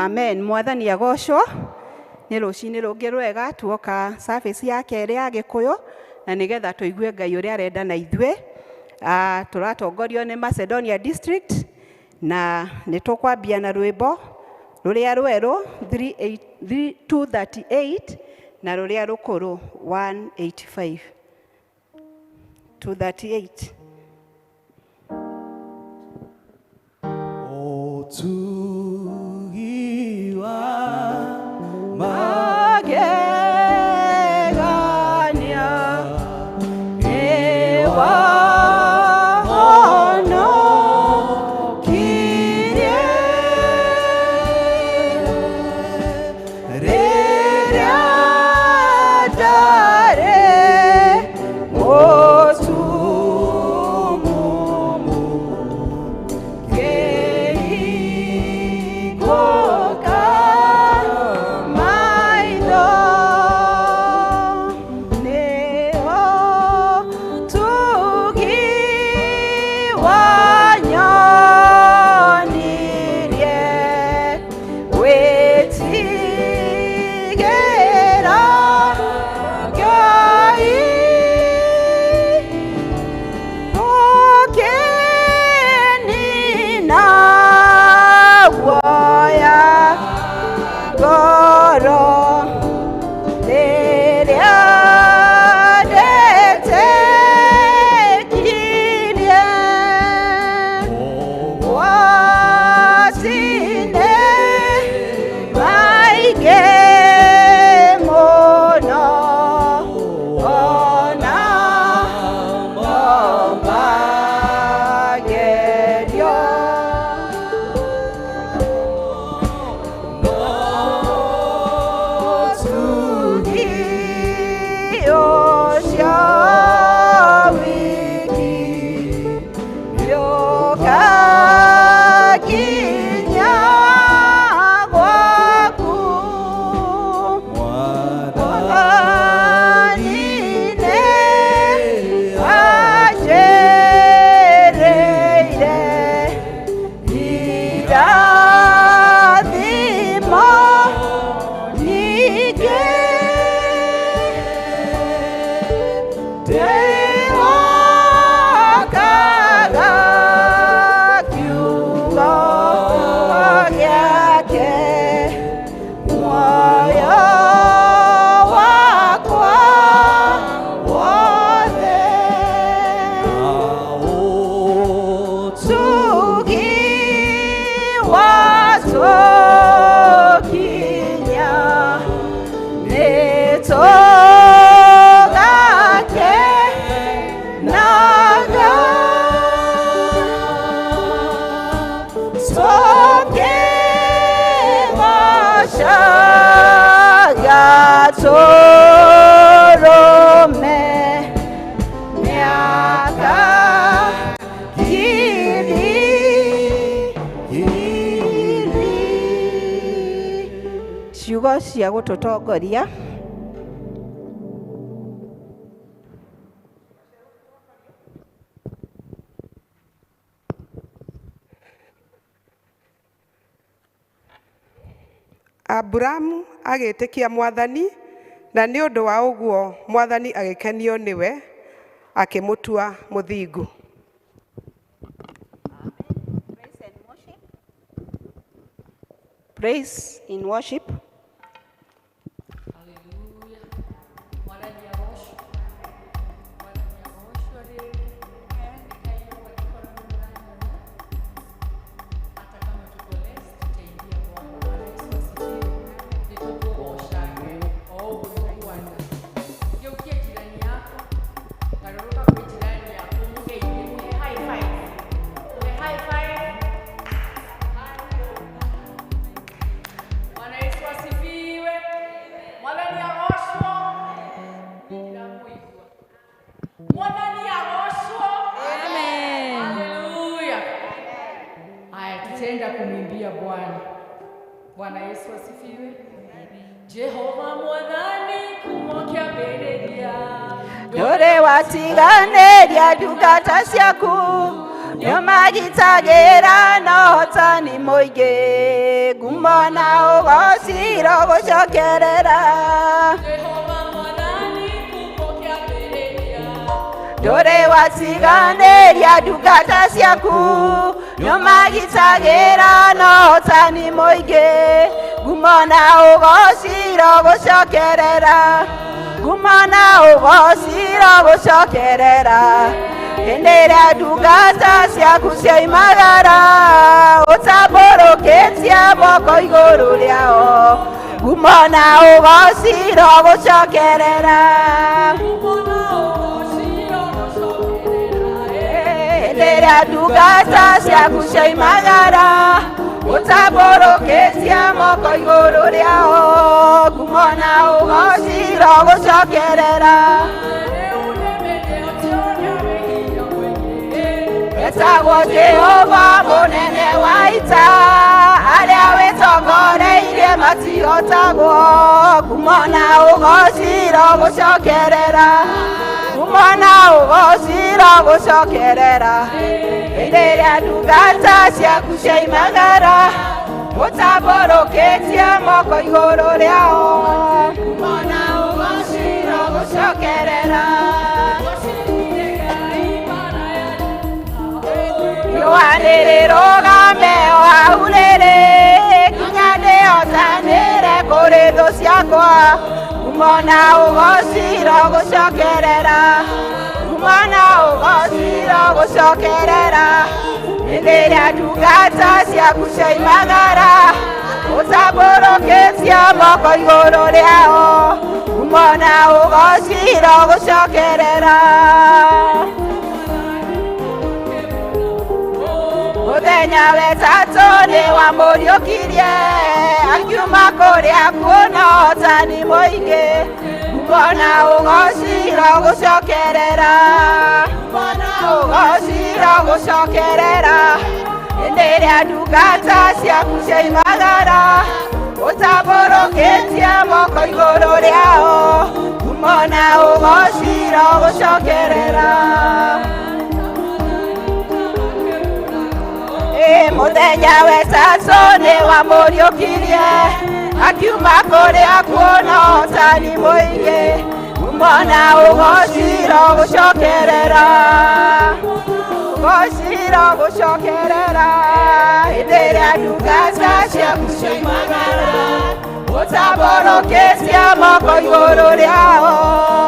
Amen. Mwathani agocwo. Nĩ rũcinĩ rũngĩ rwega tuoka service ya kerĩ ya Gĩkũyũ na nĩgetha tũigue Ngai ũrĩa arenda na ithuĩ. Tũratongorio nĩ Macedonia District na nĩ tũkwambia na rwĩmbo rũrĩa rwerũ 238 na rũrĩa rũkũrũ 185. 238. Ũtugi wa Magegania nĩ wahonokirie rĩrĩa ndarĩ mũtumumu ngĩhingũka maitho nĩ ũtugi wanyonirie gwĩtigĩra Ngai ũkĩnina guoya ngoro rĩrĩa ndetĩkirie ũgwati-inĩ maingĩ mũno ona magerio. Ũtugi ũcio wiki nĩũkanginya gwaku. Mwathani nĩanjĩrĩire irathimo nyingĩ ndĩhokaga kiugo gĩake muoyo wakwa wothe. Ũtugi watũkinya nĩtũgakenaga tũkĩgoocaga tũrũme mĩaka ngiri ngiri. Ciugo cia gũtũtongoria. Aburamu agĩtĩkia Mwathani, na nĩ ũndũ wa ũguo Mwathani agĩkenio nĩwe, akĩmũtua mũthingu. Praise and worship. Praise in worship. Haleluya. Mwathani agocwo. Mwathani agocwo rĩngĩ. Ngai ũgagĩkorwo nĩ mũranyona. Hata kama tuko less, tutaingia Bwana. Bwana Yesu asifiwe. Nĩ tũkũgoca Ngai o ũguo tũkwana. Geukia jirani yako. Garũrũka kwĩ jirani yako mũgeithie, mũhe high five. Mũhe high five. Bwana Yesu asifiwe. Mwathani agocwo. Ndiramũigua. Mwathani agocwo. Amen. Haleluya. Haya, tutaenda kumwimbia Bwana. Bwana Yesu asifiwe. Jehova Mwathani kumokĩambĩrĩria Ndũrĩ watiganĩria ndungata ciaku. Nĩũmagitagĩra na ũhotani mũingĩ, ngumo na ũgoci irogũcokerera. Ndũrĩ watiganĩria ndungata ciaku, nĩũmagitagĩra na ũhotani mũingĩ, ngumo na ũgoci irogũcokerera. Ngumo na ũgoci irogũcokerera. Hĩndĩ ĩrĩa ndungata ciaku cioimagara, ũtambũrũkĩtie moko igũrũ rĩao, ngumo na ũgoci irogũcokerera. Hĩndĩ ĩrĩa ndungata ciaku cioimagara, ũtambũrũkĩtie moko igũrũ rĩao, ngumo na ũgoci irogũcokerera. Etagwo Jehova mũnene wa ita, arĩa wĩtongoreirie matihotagwo, ngumo na ũgoci irogũcokerera. Ngumo na ũgoci irogũcokerera. Hĩndĩ ĩrĩa ndungata ciaku cioimagara, ũtambũrũkĩtie moko igũrũ rĩao, ngumo na ũgoci irogũcokerera. Riũa nĩrĩrũgame o hau rĩrĩ, nginya ndĩhotanĩre kũrĩ thũ ciakwa, ngumo na ũgoci irogũcokerera. Ngumo na ũgoci irogũcokerera. Hĩndĩ ĩrĩa ndungata ciaku cioimagara, ũtambũrũkĩtie moko igũrũ rĩao, ngumo na ũgoci irogũcokerera. Mũthenya wetatũ nĩwamũriũkirie, akiuma kũrĩa kuona ũhotani mũingĩ, ngumo na ũgoci irogũcokerera. Ngumo na ũgoci irogũcokerera. Hĩndĩ ĩrĩa ndungata ciaku cioimagara, ũtambũrũkĩtie moko igũrũ rĩao, ngumo na ũgoci irogũcokerera. Mũthenya wetatũ nĩwamũriũkirie, akiuma kũrĩa kuona ũhotani mũingĩ, ngumo na ũgoci irogũcokerera. Ũgoci irogũcokerera. Hĩndĩ ĩrĩa ndungata ciaku cioimagara, ũtambũrũkĩtie moko igũrũ rĩao,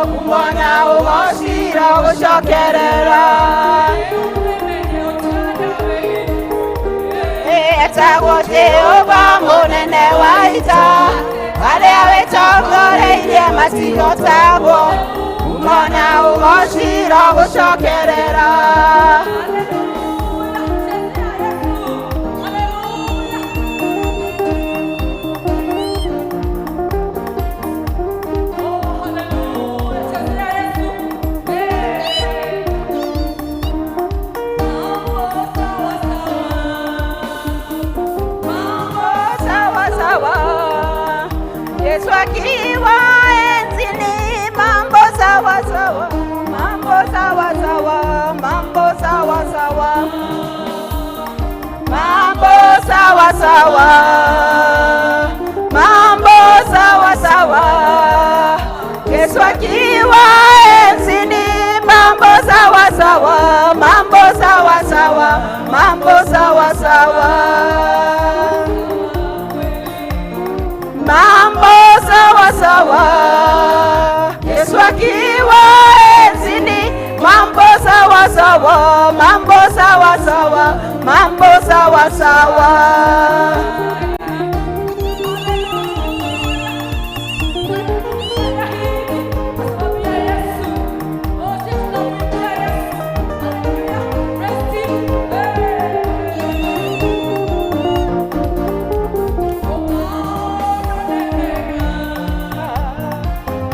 ngumo na ũgoci irogũcokerera. Etagwo Jehova mũnene wa ita, arĩa wĩtongoreirie matihotagwo, ngumo na ũgoci irogũcokerera. Sawa sawa, Yesu akiwa enzini, mambo sawa sawa, mambo sawa sawa, mambo sawa sawa, mambo sawa sawa, mambo sawa sawa, Yesu akiwa enzini, mambo sawa sawa, mambo sawa sawa, mambo sawa sawa. Mambo sawa sawa, Yesu akiwa enzini, mambo sawa sawa, mambo sawa sawa, mambo sawa sawa.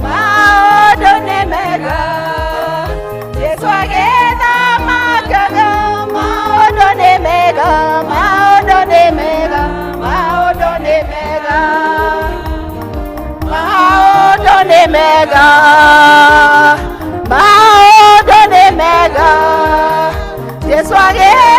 Maũndũ nĩ mega, Yesu agĩthamakaga. Maũndũ nĩ mega, maũndũ nĩ mega, maũndũ nĩ mega, maũndũ nĩ mega, maũndũ nĩ mega, Yesu agĩthamakaga.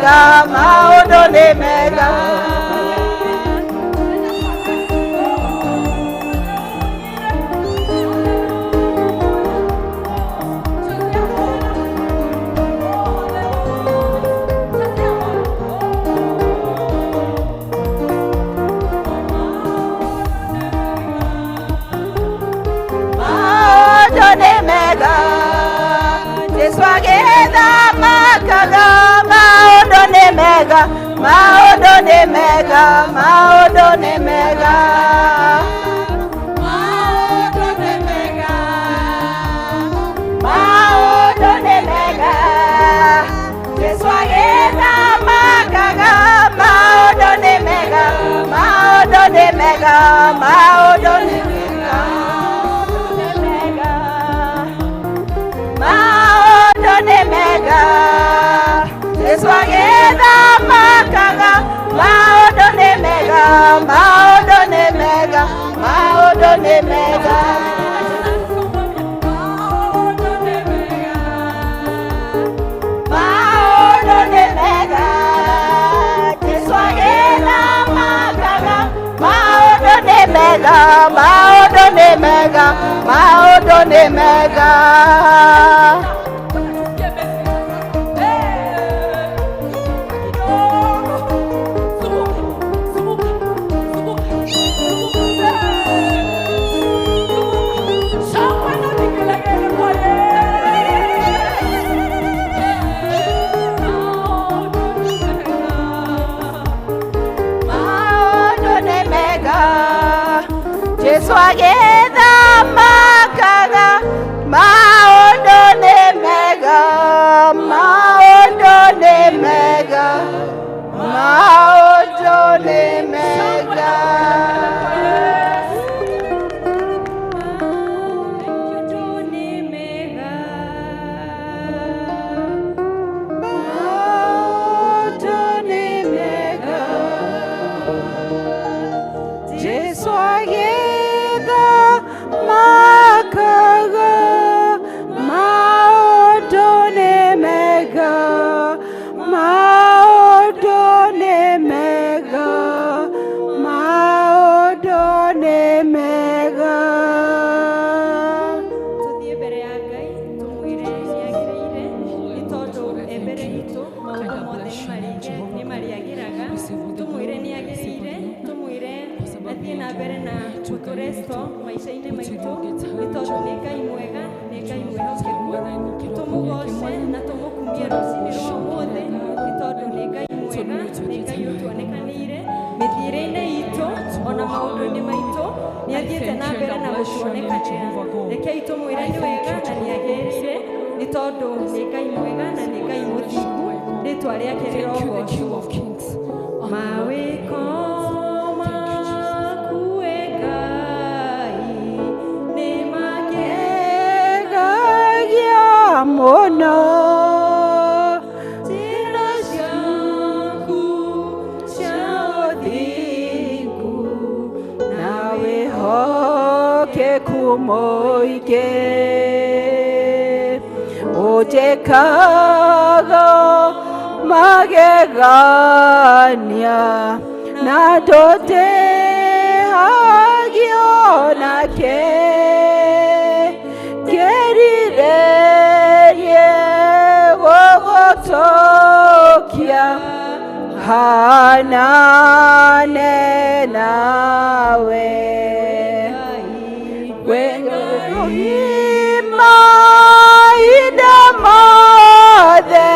mega, maũndũ nĩ mega. Maũndũ nĩ mega, Jesũ agĩthamakaga. Maũndũ nĩ mega, maũndũ nĩ mega, maũndũ nĩ mega. Maũndũ nĩ mega, maũndũ nĩ mega, Jesũ agĩthamakaga. Maũndũ nĩ mega, maũndũ nĩ mega, maũndũ nĩ mega. Maũndũ nĩ mega, Jesũ agĩthamakaga. Maũndũ nĩ mega, maũndũ nĩ mega, maũndũ nĩ mega. Maũndũ nĩ mega, Jesũ agĩthamakaga. Maũndũ nĩ mega, maũndũ nĩ mega, maũndũ nĩ mega. Maũndũ nĩ mega, Jesũ agĩthamakaga. Maũndũ nĩ mega, maũndũ nĩ mega, maũndũ nĩ mega. Maũndũ nĩ mega. Maũndũ nĩ mega, Jesũ agĩthamakaga. Maũndũ nĩ mega, maũndũ nĩ mega, maũndũ nĩ mega. Tũthiĩ mbere ya Ngai tũmwĩre nĩ agĩrĩire, nĩ tondũ e mbere itũ maũndũ mothe nĩ marĩagĩraga. Tũmwĩre nĩ agĩrĩire, tũmwĩre athiĩ na mbere na gũtũresto maica-inĩ maitũ, nĩ tondũ nĩ Ngai mwega, nĩ Ngai mwĩhokeku. Tũmũgoce na tũmũkumie rũcinĩ rwa ũmũthĩ, nĩ tondũ nĩ Ngai mwega, nĩ Ngai ũtuonekanĩire mĩthiĩre-inĩ itũ ona maũndũ-inĩ maitũ, nĩ athiĩte na mbere na gũtuonekanĩra. Rekei tũmwĩre nĩ wega na nĩ agĩrĩire, nĩ tondũ nĩ Ngai mwega na nĩ Ngai mũthingu, rĩtwa rĩake rĩrogocwo. Mawĩko maku we Ngai nĩ Magegagia mũno. Njĩra ciaku cia ũthingu na wĩhokeku mũingĩ, ũnjĩkaga magegania na ndũtĩhagio nake, ngĩrirĩrie gũgũtũkia hanane nawe. Mahinda mothe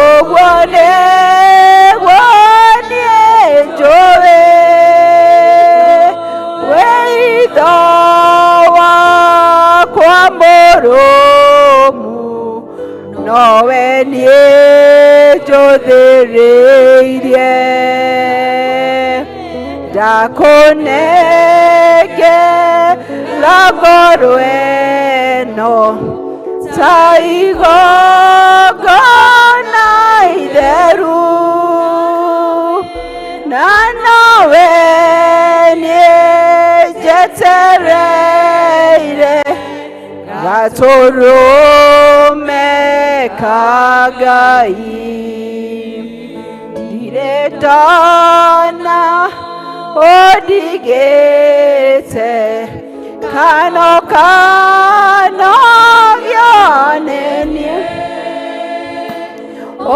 ũguo nĩguo niĩ njũĩ, wĩitho wakwa mũrũmu nowe niĩ njũthĩrĩirie, ndakũnengera ngoro ĩno ta igongona itheru, na nowe niĩ njetereire gatũrũme ka Ngai. Ndirĩ ndona ũndigĩte kano kano gĩonenie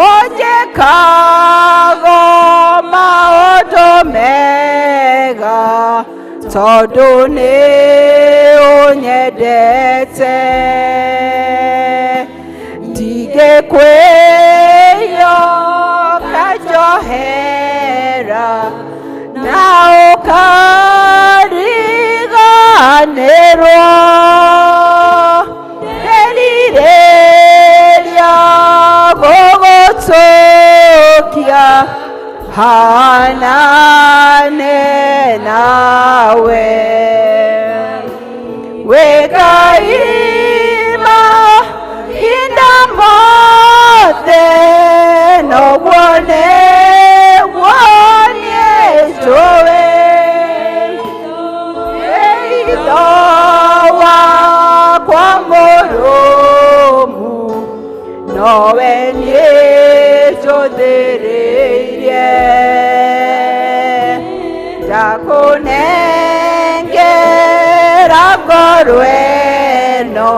ũnjĩkago maũndũ mega tondũ nĩ ũnyendete ndigĩkwĩyo njohera na ũkariganĩrwo nderirĩria gũgũtũkia hanane nawe wĩ Ngai mahinda mothe noguo nĩguo niĩ njũĩ wĩitho wakwa mũrũmu nowe niĩ njũthĩrĩirie ndakũnengera ngoro ĩno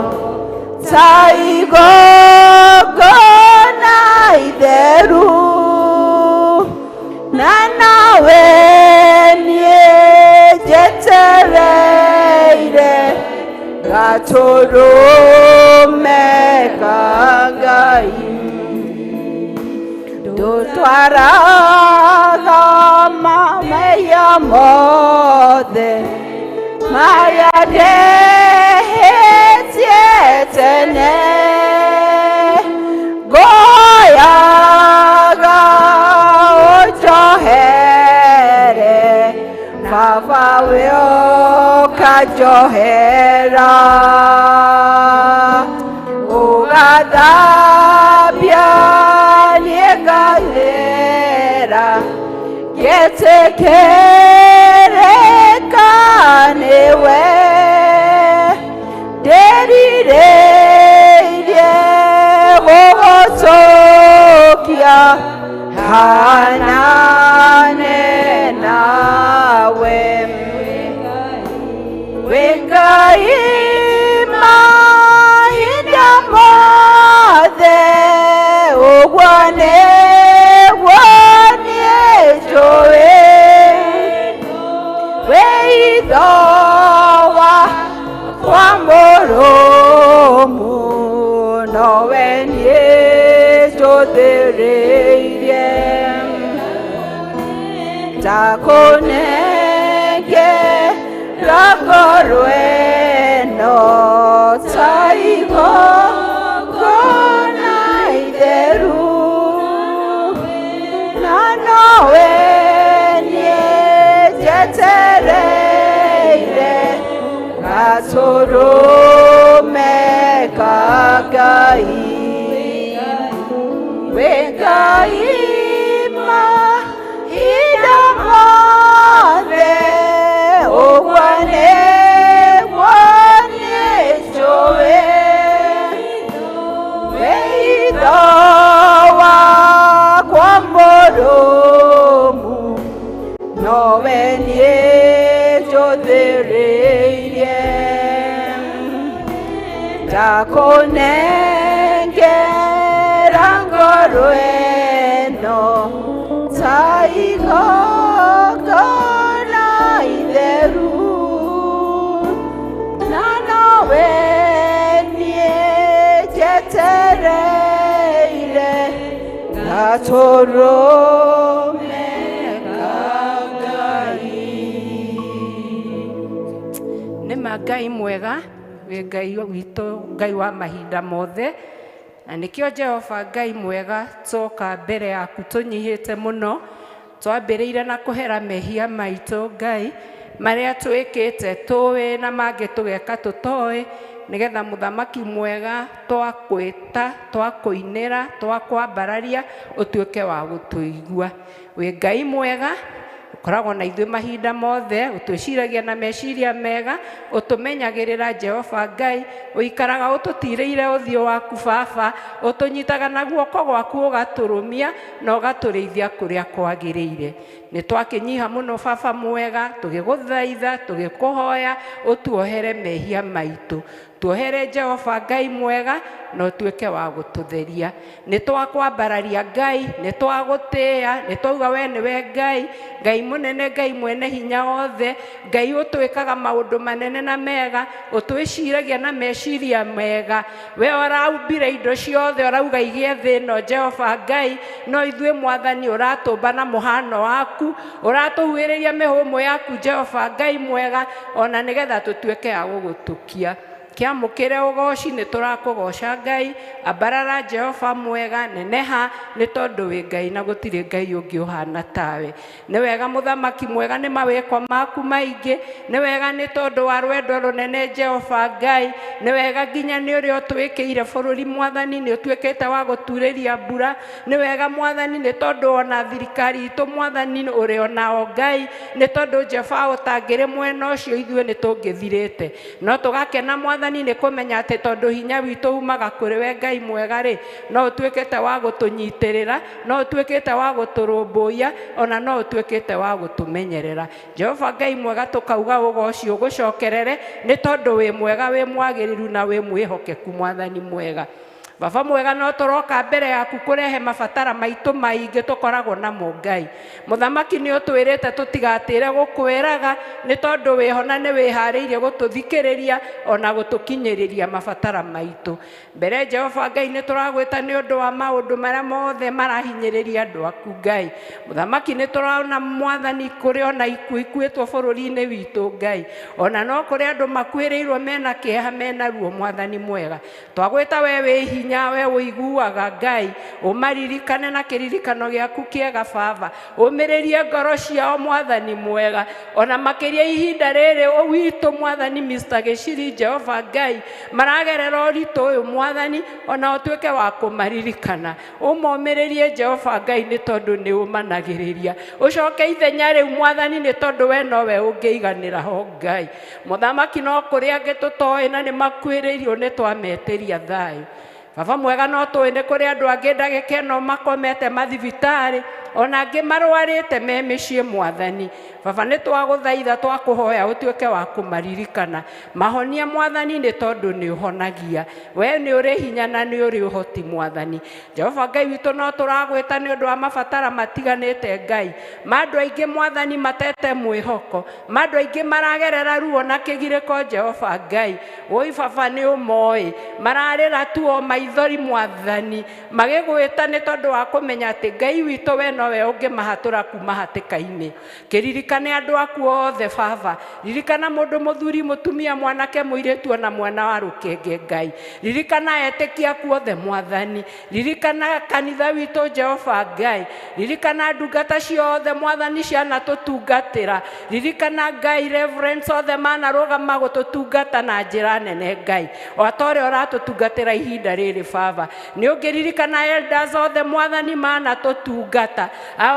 ta igongona itheru na nawe niĩ njetereire gatũrũme ka Ngai ndũtwaraga mamaiya mothe marĩa ndehĩtie tene ngoyaga ũnjohere baba we ũkanjohera ũgathambia niĩ ngathera ngetĩkĩrĩka nĩwe ndĩrirĩirie gũgũtũkia hanane nawe wĩ Ngai mahinda mothe ũguo nĩguo niĩ njũĩ wĩitho wakwa mũrũmu nowe niĩ njũthĩrĩirie ndakũnengera ngoro ĩno ta igongona itheru na nowe niĩ njetereire gatũrũme ka Ngai wĩ Ngai mahinda mothe ũguo nĩguo niĩ njũĩ wĩitho wakwa mũrũmu nowe niĩ njũthĩrĩirie ndakũnengera ngoro ĩno ta igongona itheru na nowe niĩ njetereire gatũrũme ka Ngai. Nĩ ma Ngai mwega wĩ Ngai witũ Ngai wa mahinda mothe na nĩkĩo Jehova Ngai mwega twoka mbere yaku tũnyihĩte mũno twambĩrĩire na kũhera mehia maitũ Ngai marĩa twĩkĩte tũĩ na mangĩ tũgeka tũtoĩ nĩgetha mũthamaki mwega twakwĩta twakũinĩra twakwambararia ũtuĩke wa gũtũigua wĩ Ngai mwega. Ũkoragwo na ithuĩ mahinda mothe, ũtwĩciragia na meciria mega, ũtũmenyagĩrĩra Jehova Ngai, ũikaraga ũtũtirĩire ũthiũ waku Baba, ũtũnyitaga na guoko gwaku ũgatũrũmia na ũgatũrĩithia kũrĩa kwagĩrĩire. Nĩ twakĩnyiha mũno Baba mwega, tũgĩgũthaitha, tũgĩkũhoya, ũtuohere mehia maitũ. Tuohere Jehova Ngai mwega na ũtuĩke wa gũtũtheria. Nĩ twakwambararia Ngai, nĩ twagũtĩĩa, nĩ twauga we nĩwe Ngai, Ngai mũnene, Ngai mwene hinya wothe, Ngai ũtwĩkaga maũndũ manene na mega, ũtwĩciragia na meciria mega. We ũraumbire indo ciothe, ũrauga igĩe thĩ ĩno Jehova Ngai, no ithuĩ Mwathani ũratũmba na mũhano waku, ũratũhuhĩrĩria mĩhũmũ yaku Jehova Ngai mwega, ona nĩgetha tũtuĩke a gũgũtũkia. Kĩamũkĩre ũgoci, nĩ tũrakũgoca Ngai, ambarara Jehova mwega, neneha, nĩ tondũ wĩ Ngai na gũtirĩ Ngai ũngĩ ũhana tawe. Nĩ wega mũthamaki mwega nĩ mawĩko maku maingĩ, nĩ wega nĩ tondũ wa rwendo rũnene Jehova Ngai, nĩ wega nginya nĩ ũrĩa ũtwĩkĩire bũrũri Mwathani, nĩ ũtuĩkĩte wa gũturĩria mbura, nĩ wega Mwathani nĩ tondũ ona thirikari itũ Mwathani ũrĩ onao Ngai, nĩ tondũ Jehova ũtangĩrĩ mwena ũcio ithuĩ nĩ tũngĩthirĩte. No tũgakena Mwathani nĩ kũmenya atĩ tondũ hinya witũ umaga kũrĩ we Ngai mwega rĩ, no ũtuĩkĩte wa gũtũnyitĩrĩra, no ũtuĩkĩte wa gũtũrũmbũiya, ona no ũtuĩkĩte wa gũtũmenyerera. Jehova Ngai mwega tũkauga ũgoci ũgũcokerere nĩ tondũ wĩ mwega, wĩ mwagĩrĩru na wĩ mwĩhokeku Mwathani mwega. Baba mwega no tũroka mbere yaku kũrehe mabatara maitũ maingĩ tũkoragwo namo Ngai. Mũthamaki nĩ ũtwĩrĩte tũtigatĩre gũkwĩraga nĩ tondũ wĩho na nĩ wĩharĩirie gũtũthikĩrĩria ona gũtũkinyĩrĩria mabatara maitũ. Mbere Jehova Ngai nĩ tũragwĩta nĩ ũndũ wa maũndũ marĩa mothe marahinyĩrĩria andũ aku Ngai. Mũthamaki nĩ tũrona Mwathani kũrĩ ona ikuũ ikuĩtwo bũrũri-inĩ witũ Ngai. Ona no kũrĩ andũ makuĩrĩirwo mena kĩeha mena ruo Mwathani mwega. Twagwĩta we wĩ hinya, we ũiguaga Ngai, ũmaririkane na kĩririkano gĩaku kĩega Baba, ũmĩrĩrie ngoro ciao Mwathani mwega, ona makĩria ihinda rĩrĩ witũ Mwathani Mr. Gĩciri Jehova Ngai maragerera ũritũ ũyũ Mwathani, ona ũtuĩke wa kũmaririkana, ũmomĩrĩrie Jehova Ngai nĩ tondũ nĩ ũmanagĩrĩria, ũcoke ithenya rĩu Mwathani nĩ tondũ we nowe ũngĩiganĩra ho Ngai. Mũthamaki no kũrĩ angĩ tũtoĩ na nĩ makuĩrĩirio nĩ twametĩria thayũ. Baba mwega no tũĩ nĩ kũrĩ andũ angĩ ndagĩka ĩno makomete mathibitarĩ, ona angĩ marwarĩte me mĩciĩ Mwathani. Baba nĩ twagũthaitha twakũhoya ũtuĩke wa kũmaririkana, mahonie Mwathani nĩ tondũ nĩ ũhonagia, we nĩ ũrĩ hinya na nĩ ũrĩ ũhoti Mwathani. Jehova Ngai witũ no tũragwĩta nĩ ũndũ wa mabatara matiganĩte Ngai, ma andũ aingĩ Mwathani matete mwĩhoko, ma andũ aingĩ maragerera ruo na kĩgirĩko Jehova Ngai. Woi Baba nĩ ũmoĩ, mararĩra tu o maithori Mwathani, magĩgwĩta nĩ tondũ wa kũmenya atĩ Ngai witũ we nowe ũngĩmahatũra kuma hatĩka-inĩ. Kĩririkane andũ aku othe Baba, ririkana mũndũ mũthuri, mũtumia, mwanake, mũirĩtu ona mwana wa rũkenge Ngai, ririkana etĩkia aku othe Mwathani, ririkana kanitha witũ Jehova Ngai, ririkana ndungata ciothe Mwathani cianatũtungatĩra, ririkana Ngai reverends othe manarũgama gũtũtungata na njĩra nene Ngai, o ta ũrĩa ũratũtungatĩra ihinda rĩrĩ Baba. Nĩ ũngĩririkana elders othe Mwathani manatũtungata,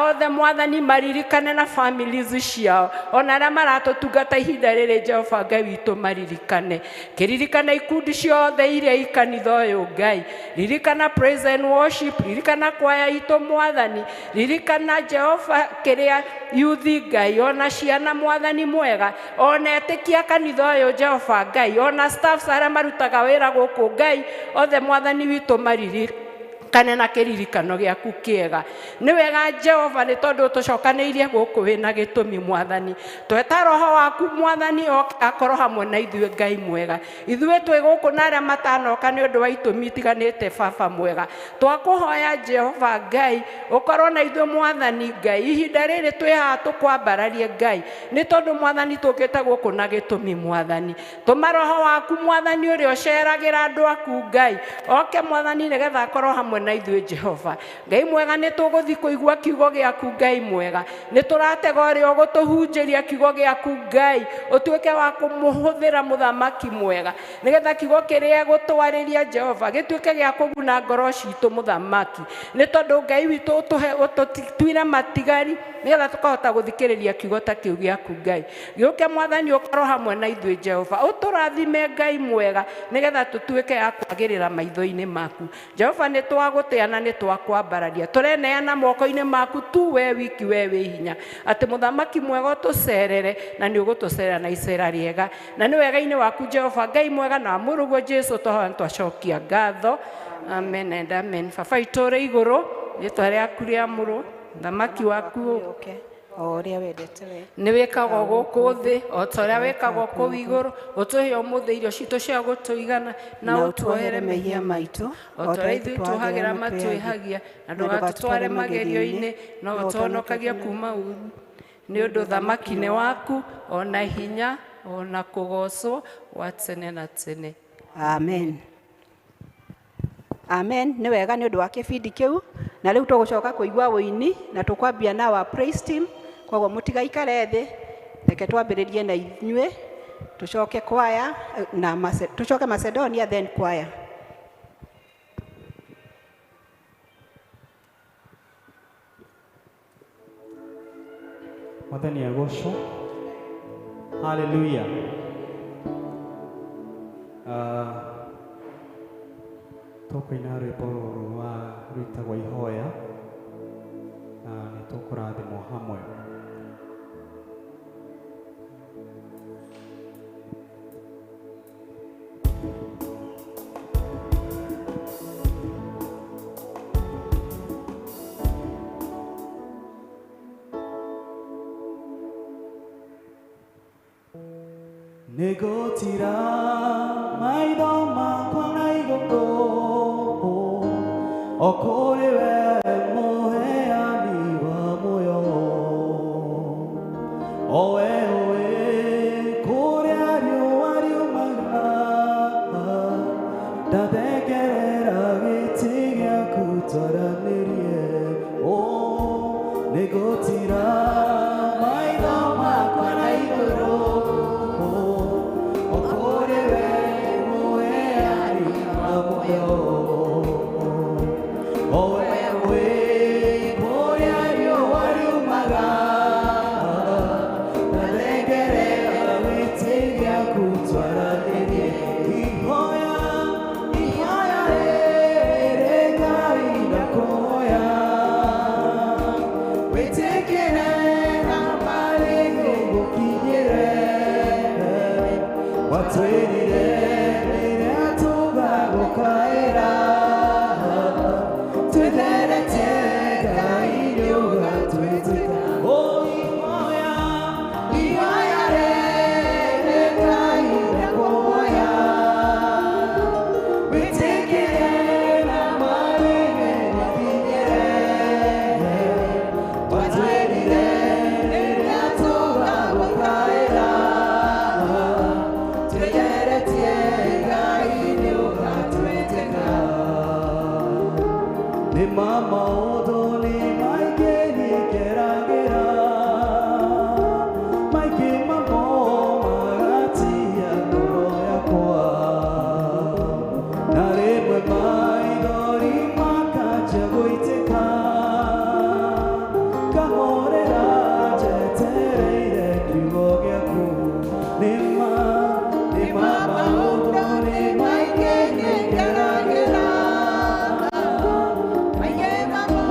othe Mwathani maririkane na families ciao, ona arĩa maratũtungata ihinda rĩrĩ Jehova Ngai witũ maririkane. Kĩririkana ikundi ciothe iria i kanitha ũyũ Ngai, ririkana praise and worship, ririkana kwaya itũ Mwathani, ririkana Jehova kĩrĩa yuthi Ngai, ona ciana Mwathani mwega, ona etĩkia kanitha ũyũ Jehova Ngai, ona staffs arĩa marutaga wĩra gũkũ Ngai, othe Mwathani witũ maririkane na kĩririkano gĩaku kĩega. Nĩ wega Jehova nĩ tondũ ũtũcokanĩirie gũkũ wĩna gĩtũmi Mwathani. Tweta roho waku Mwathani oke akorwo hamwe na ithuĩ Ngai mwega. Ithuĩ twĩ gũkũ na arĩa matanoka nĩ ũndũ wa itũmi itiganĩte Baba mwega. Twakũhoya Jehova Ngai ũkorwo na ithuĩ Mwathani Ngai, ihinda rĩrĩ twĩ haha tũkwambararie Ngai, nĩ tondũ Mwathani tũkĩte gũkũ na gĩtũmi Mwathani. Tũma roho waku Mwathani ũrĩa ũceragĩra andũ aku Ngai, oke Mwathani nĩgetha akorwo hamwe na ithuĩ Jehova. Ngai mwega, nĩ tũgũthiĩ kũigua kiugo gĩaku Ngai mwega, nĩ tũratega ũrĩa ũgũtũhunjĩria kiugo gĩaku Ngai, ũtuĩke wa kũmũhũthĩra mũthamaki mwega, nĩgetha kiugo kĩrĩa gũtwarĩria Jehova gĩtuĩke gĩa kũguna ngoro citũ mũthamaki, nĩ tondũ Ngai witũ ũtũhe ũtũtuire matigari nĩgetha tũkahota gũthikĩrĩria kiugo ta kĩu gĩaku Ngai. Gĩũke mwathani ũkorwo hamwe na ithuĩ Jehova, ũtũrathime Ngai mwega, nĩgetha tũtuĩke a kwagĩrĩra maitho-inĩ maku Jehova. Nĩ twagũtĩa na nĩ twakwambararia, tũreneana moko-inĩ maku tu we wiki, we wĩ hinya, atĩ mũthamaki mwega ũtũcerere, na nĩ ũgũtũcerera na icera rĩega, na nĩ wega-inĩ waku Jehova Ngai mwega, na mũrũguo Jesu twahoya nĩ twacokia ngatho. Amen and amen. Baba witũ ũrĩ igũrũ, rĩtwa rĩaku rĩamũrwo, thamaki waku ũke o ũrĩa wendete we nĩ wĩkagwo gũkũ thĩ o ta ũrĩa wĩkagwo kũu igũrũ. Ũtũhe ũmũthĩ irio citũ cia gũtũigana, na ũtuohere mehia maitũ o ta ũrĩa ithuĩ tuohagĩra matwĩhagia, na ndũgatũtware magerio-inĩ, no ũtũhonokagie kuma ũru, nĩ ũndũ thamaki nĩ waku, ona hinya, ona kũgocwo wa tene na tene. Amen, amen. Nĩ wega nĩ ũndũ wa kĩbindi kĩu, na rĩu tũgũcoka kũigua ũini na tũkwambia na wa praise team. Koguo mũtigaikare thĩ, reke twambĩrĩrie na inyuĩ, tũcoke kwaya na tũcoke Macedonia, then kwaya. Mwathani agocwo. Haleluya. Tũkũina rwĩmbo rũrũ rwa rwĩtagwo Ihoya, na nĩ tũkũrathimwo hamwe. Nĩngũtira maitho makwa na igũrũ, o kũrĩ we mũheani wa muoyo, o we ũĩ kũrĩa riũa riumaga, ndathengerera gĩtĩ gĩaku twaranĩrie. O nĩngũtira maitho makwa na igũrũ, o kũrĩ we mũheani wa muoyo, o we ũĩ kũrĩa riũa riumaga, ndathengerera gĩtĩ gĩaku twaranĩrie. Ihoya, ihoya rĩrĩ Ngai ndakũhoya, wĩtĩkĩre na marĩ gũgũkinyĩre, watwĩrire rĩrĩa tũgagũkaĩra, twĩtheretie Ngai nĩũgatwĩtĩka. O ihoya, ihoya rĩrĩ Ngai ndakũhoya, wĩtĩkĩre na marĩ gũgũkinyĩre, watwĩrire rĩrĩa tũgagũkaĩra, twĩtheretie Ngai nĩũgatwĩtĩka. Nĩ ma maũndũ nĩ maingĩ nĩngeragĩra, maingĩ mamo magatia ngoro yakwa, na rĩmwe maithori makanjia gũitĩka, ngahorera njetereire kiugo gĩaku. Nĩ ma, nĩ ma maũndũ nĩ maingĩ nĩngeragĩra, maingĩ mamo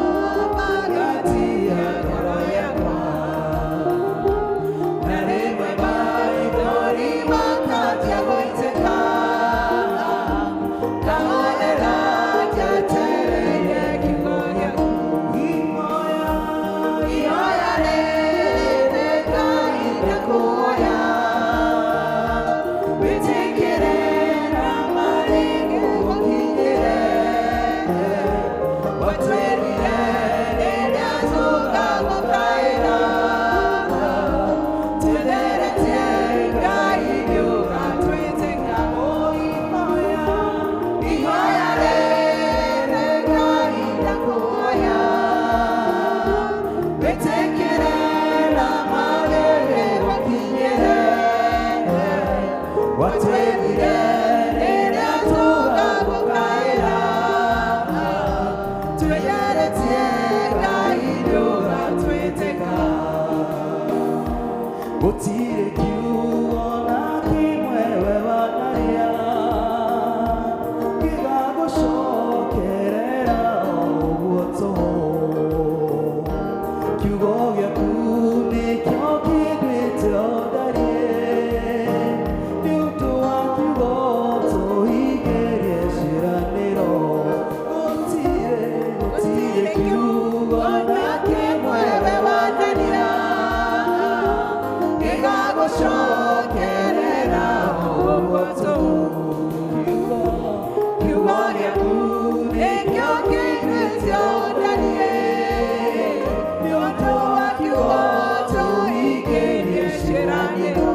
magatia ngoro yakwa, na rĩmwe maithori makanjia gũitĩka, ngahorera Kiugo gĩaku nĩkĩo kĩndutio ndariĩ. Nĩ ũndũ wa kiugo tũingĩrie ciĩranĩro.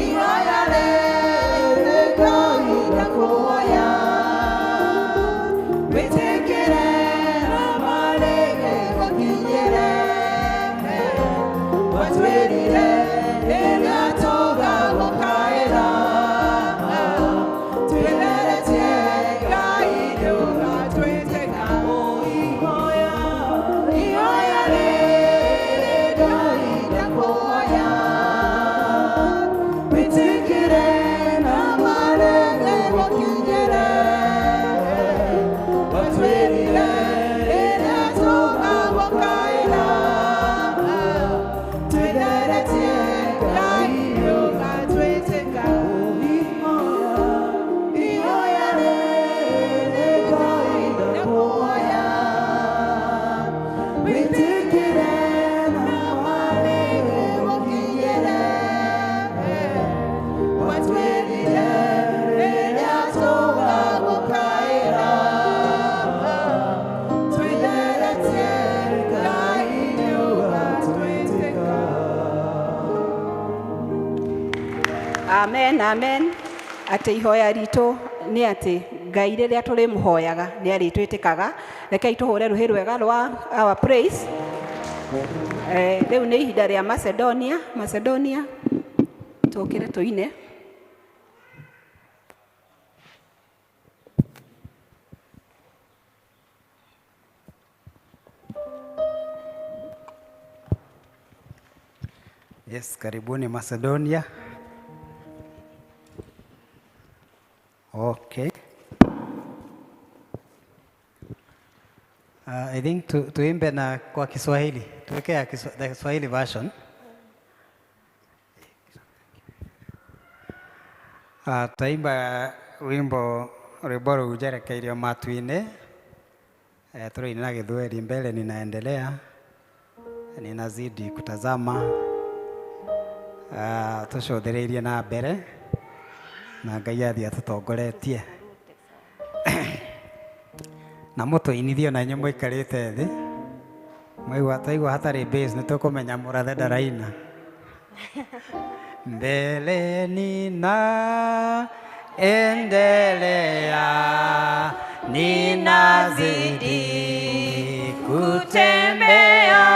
Ihoya rĩrĩ Ngai ndakũhoya, wĩtĩkĩre na marĩge gũkinyĩre. Watwĩrire rĩrĩa tũgagũkaĩra, twĩtheretie Ngai nĩũgatwĩtĩka. Ihoya rĩrĩ Ngai ndakũhoya, wĩtĩkĩre na marege gũkinyĩre. Watwĩrire rĩrĩa tũgagũkaĩra, twĩtheretie Ngai nĩũgatwĩtĩka. Ihoya rĩrĩ Ngai ndakũhoya, wĩtĩkĩre na marege gũkinyĩre. Watwĩrire rĩrĩa tũgagũkaĩra, twĩtheretie Ngai nĩũgatwĩtĩka. Amen, amen. Atĩ ihoya ritũ nĩ atĩ Ngai rĩrĩa tũrĩmũhoyaga nĩ arĩtwĩtĩkaga. Rekei tũhũre rũhĩ rwega rwa our praise. Rĩu nĩ ihinda rĩa Macedonia. Macedonia, tũkĩre tũine. Yes, karibuni Macedonia. Okay. I think tuimbe na kwa Kiswahili. Tuweke ya the Kiswahili version. Tutaimba wimbo rwimbo rũu njerekeirio matu-inĩ. Tũrĩina na Gĩthweri mbele ninaendelea. Ninazidi kutazama. Tũcũthĩrĩirie na mbere na Ngai athiĩ atũtongoretie na mũtũinithio na inyuĩ mũikarĩte thĩ mwaigua twaigua hatarĩ bass nĩ tũkũmenya mũrathe ndaraina. Mbele nina endelea, ninazidi kutembea,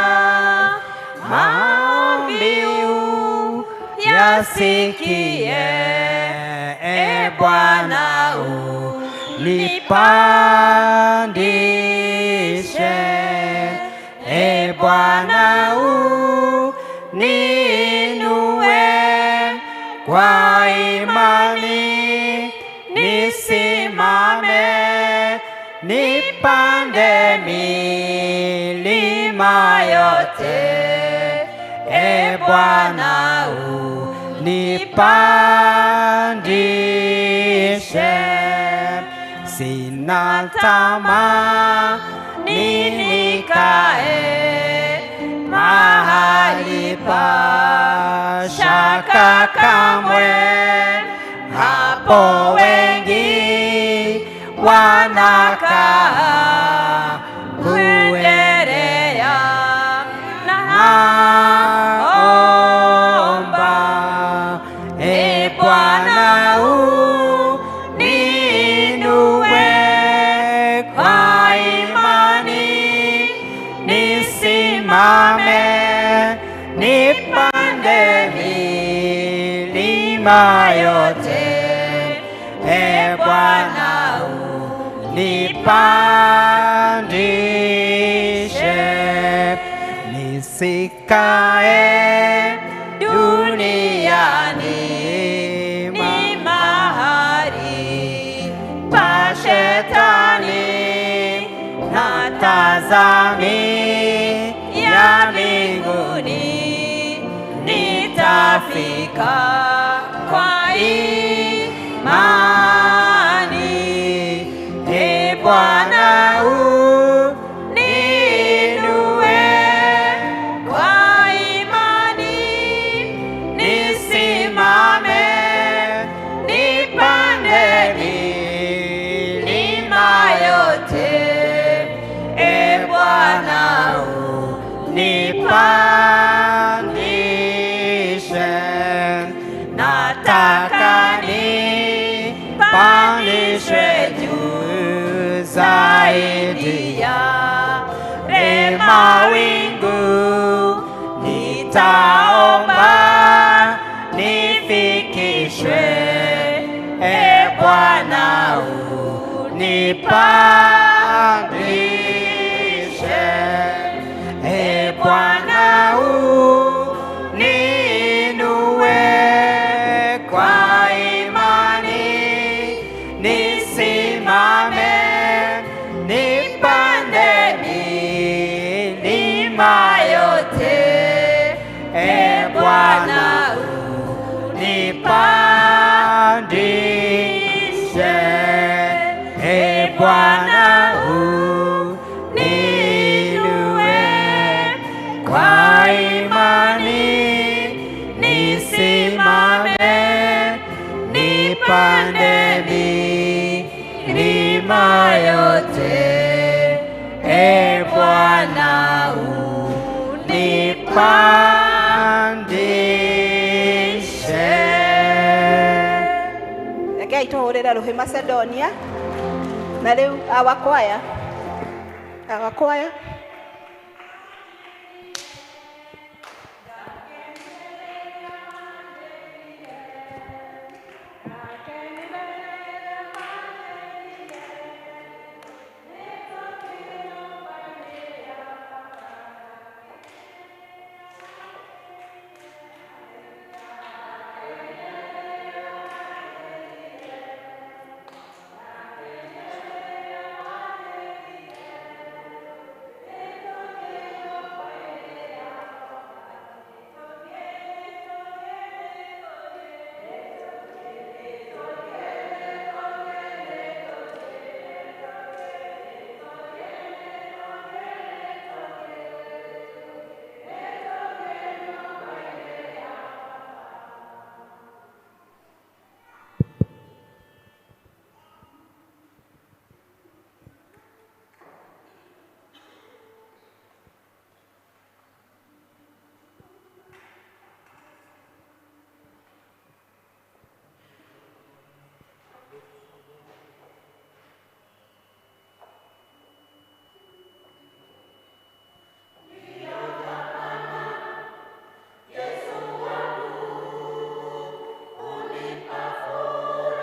maombi yasikie, e Bwana unipandishe, e Bwana uninue, kwa imani nisimame, nipande milima yote, e Bwana unipandishe. Sina tamaa nikae mahali pa shaka kamwe, hapo wengi wanakaa kuendelea na omba, e Bwana uninue, kwa imani nisimame, nipande milima yote, e Bwana unipandishe, nisikae duniani ni mahali pa shetani, na tazami ya mbinguni nitafika kwa imani. E Bwana uninue, kwa imani nisimame, nipande Bwana unipandishe, nataka nipandishwe juu zaidi ya mawingu, nitaomba nifikishwe, e Bwana unipandishe, e Bwana uninue kwa imani, nisimame nipande milima yote, e Bwana unipandishe, e Bwana uninue kwa imani, nisimame nipande milima yote, e Bwana unipandishe. Rekei tũhũrĩre rũhĩ Macedonia na rĩu awakwaya awakwaya.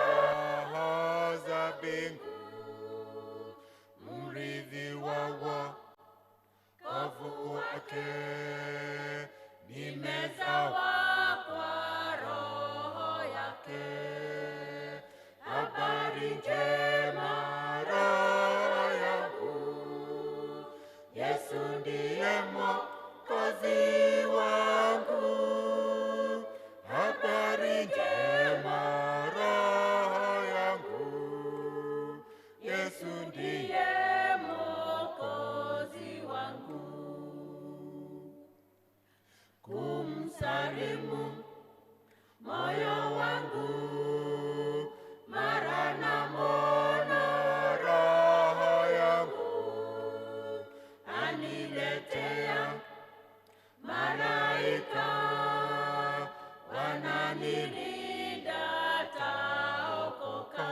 Raha za mbingu, mrithi wa wokovu wake, nimezawa kwa Roho yake. Habari njema roho yangu, Yesu ndiye Mwokozi wangu. Habari njema roho yangu, Yesu ndiye Mwokozi wangu. Kumsalimu moyo wangu, mara namwona roho yangu, aniletea malaika wananilinda taokoka.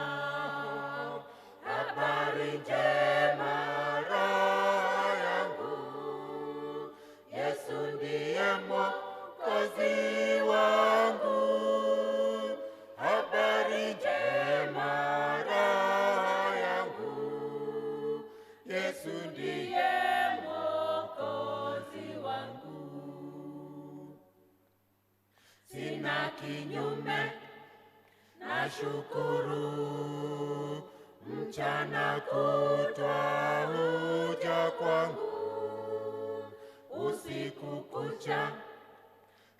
Habari njema roho yangu, Yesu ndiye Mwokozi wangu. Habari njema roho yangu, Yesu ndiye Mwokozi wangu. Sina kinyume na shukuru, mchana kutwa huja kwangu, usiku kucha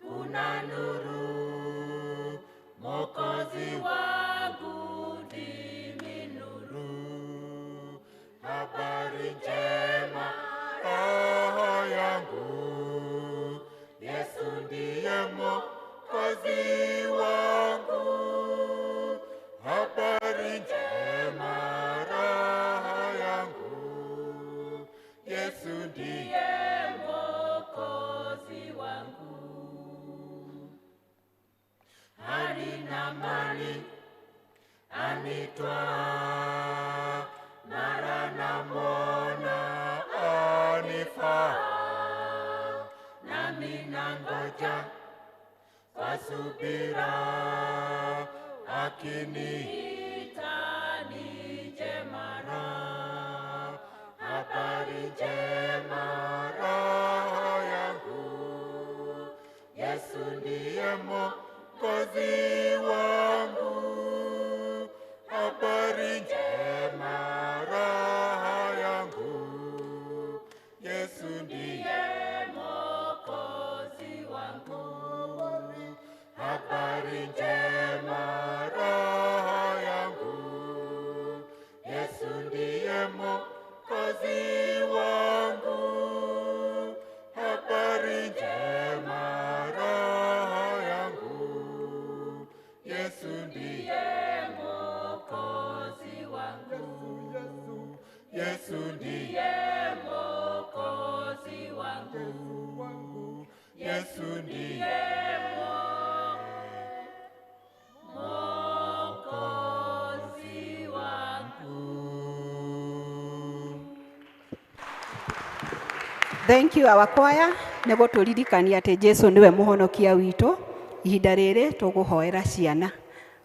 kuna nuru, Mwokozi wangu ndimi nuru. Habari njema roho yangu, Yesu ndiye Mwokozi wangu. Habari njema roho yangu, Yesu ndiye subira, akiniita nije mara. Habari njema roho yangu, Yesu ndiye Mwokozi wangu. Habari njema roho yangu, Yesu ndiye Mwokozi wangu. Habari njema roho yangu, Yesu ndiye Mwokozi wangu. Habari njema roho yangu, Yesu ndiye Mwokozi wangu. Yesu ndiye Mwokozi wangu. Yesu ndiye Mwokozi wangu. Thank you our choir nĩ gũtũririkania atĩ Jesu nĩwe mũhonokia witũ. Ihinda rĩrĩ tũgũhoera ciana.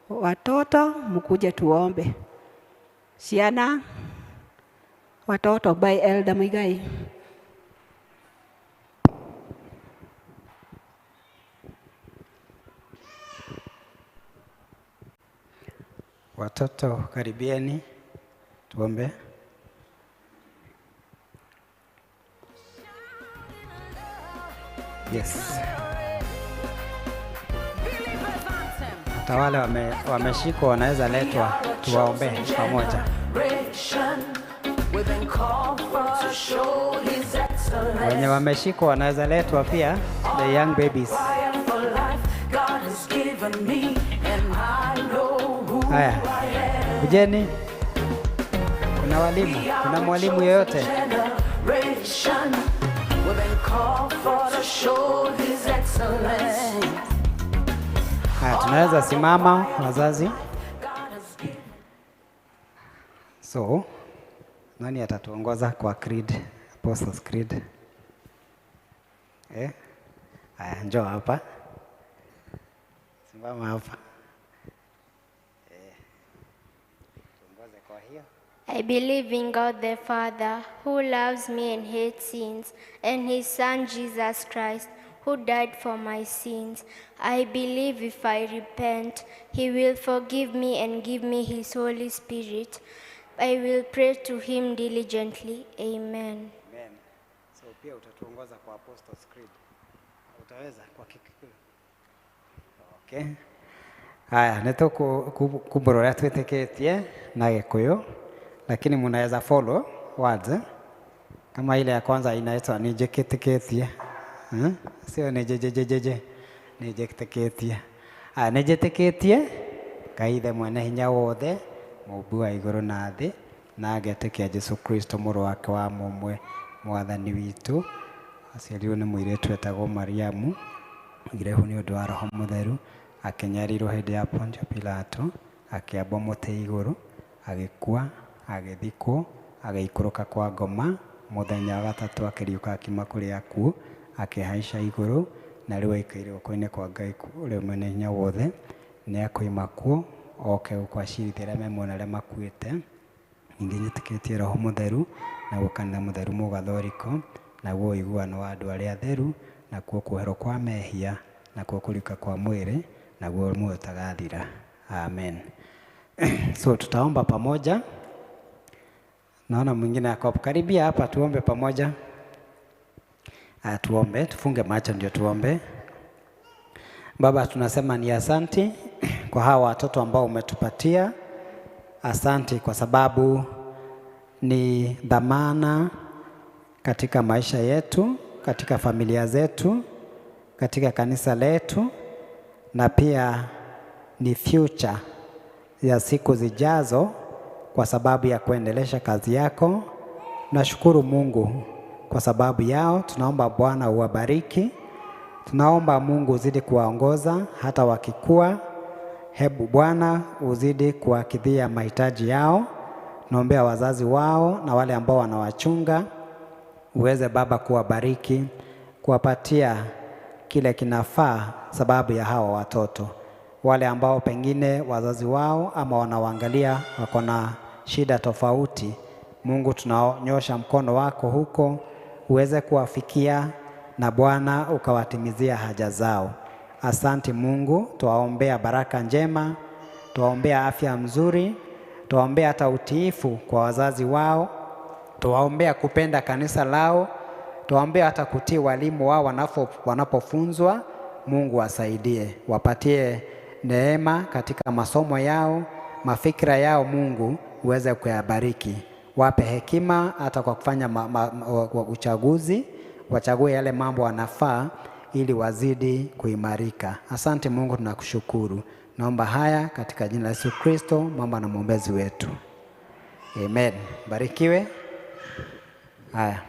Watoto mkuje tuombe. Ciana, watoto by Elder Muigai. Watoto karibieni, tuombe. Yes. Hata wale wameshikwa wanaweza letwa tuwaombee pamoja. Wenye wameshikwa wanaweza letwa pia, the young babies. Haya, kujeni. Kuna walimu, kuna mwalimu yeyote? Haya, tunaweza simama wazazi. So, nani atatuongoza kwa creed, Apostles' Creed? Eh? Haya, njoo hapa. Simama hapa. Tuongoze kwa hiyo. I believe in God the Father, who loves me and hates sins, and his Son Jesus Christ, who died for my sins. I believe if I repent, he will forgive me and give me his Holy Spirit. I will pray to him diligently. Amen. Amen. So pia utatuongoza kwa Apostles' Creed. Utaweza kwa Kikuyu? Okay. Haya, nĩtũkumbũra ũrĩa twĩtĩkĩtie na Gĩkũyũ, lakini mnaweza follow words eh? Kama ile ya kwanza inaitwa nĩnjĩtĩkĩtie. Sio nĩnjĩjĩjĩjĩ, nĩnjĩtĩkĩtie. Haya, nĩnjĩtĩkĩtie Ngai Ithe mwene hinya wothe, mũmbi wa igũrũ na thĩ, na ngetĩkia Jesũ Kristo mũrũ wake wa mũmwe mwathani witũ, aciarirwo nĩ mũirĩtu etagwo Mariamu, oigire nĩ ũndũ wa Roho Mũtheru, akĩnyarirwo hĩndĩ ya Pontio Pilato, akĩambwo mũtĩ igũrũ, agĩkua, agĩthikwo, agĩikũrũka kwa ngoma, mũthenya wa gatatũ akĩriũka akiuma kũrĩ akuũ, akĩhaica igũrũ, na rĩu aikaire guoko-inĩ kwa Ngai ũrĩa mwene hinya wothe, nĩ akoima kuo oke gũkũ acirithia arĩa me muoyo na arĩa makuĩte. Ningĩ nyĩtĩkĩtie Roho Mũtheru, naguo kanitha mũtheru mũgathoriko, naguo ũiguano wa andũ arĩa atheru, nakuo kuoherwo kwa mehia, nakuo kũriũka kwa mwĩrĩ, naguo muoyo ũtagathira. Amen. So tutaomba pamoja. Naona mwingine ako hapo. Karibia hapa tuombe pamoja. Tuombe, tufunge macho ndio tuombe. Baba, tunasema ni asanti kwa hawa watoto ambao umetupatia. Asanti kwa sababu ni dhamana katika maisha yetu, katika familia zetu, katika kanisa letu, na pia ni future ya siku zijazo kwa sababu ya kuendelesha kazi yako. Nashukuru Mungu kwa sababu yao. Tunaomba Bwana uwabariki. Tunaomba Mungu uzidi kuwaongoza hata wakikua. Hebu Bwana uzidi kuwakidhia mahitaji yao. Naombea wazazi wao na wale ambao wanawachunga, uweze Baba kuwabariki, kuwapatia kile kinafaa sababu ya hawa watoto wale ambao pengine wazazi wao ama wanawaangalia wako na shida tofauti. Mungu, tunanyosha mkono wako huko uweze kuwafikia na Bwana ukawatimizia haja zao. Asante Mungu, twaombea baraka njema, twaombea afya mzuri, twaombea hata utiifu kwa wazazi wao, twaombea kupenda kanisa lao, twaombea hata kutii walimu wao wanapofunzwa. Mungu wasaidie, wapatie neema katika masomo yao, mafikira yao. Mungu uweze kuyabariki, wape hekima hata kwa kufanya uchaguzi, wachague yale mambo wanafaa ili wazidi kuimarika. Asante Mungu, tunakushukuru. Naomba haya katika jina la Yesu Kristo, mwamba na mwombezi wetu. Amen. Barikiwe. Haya.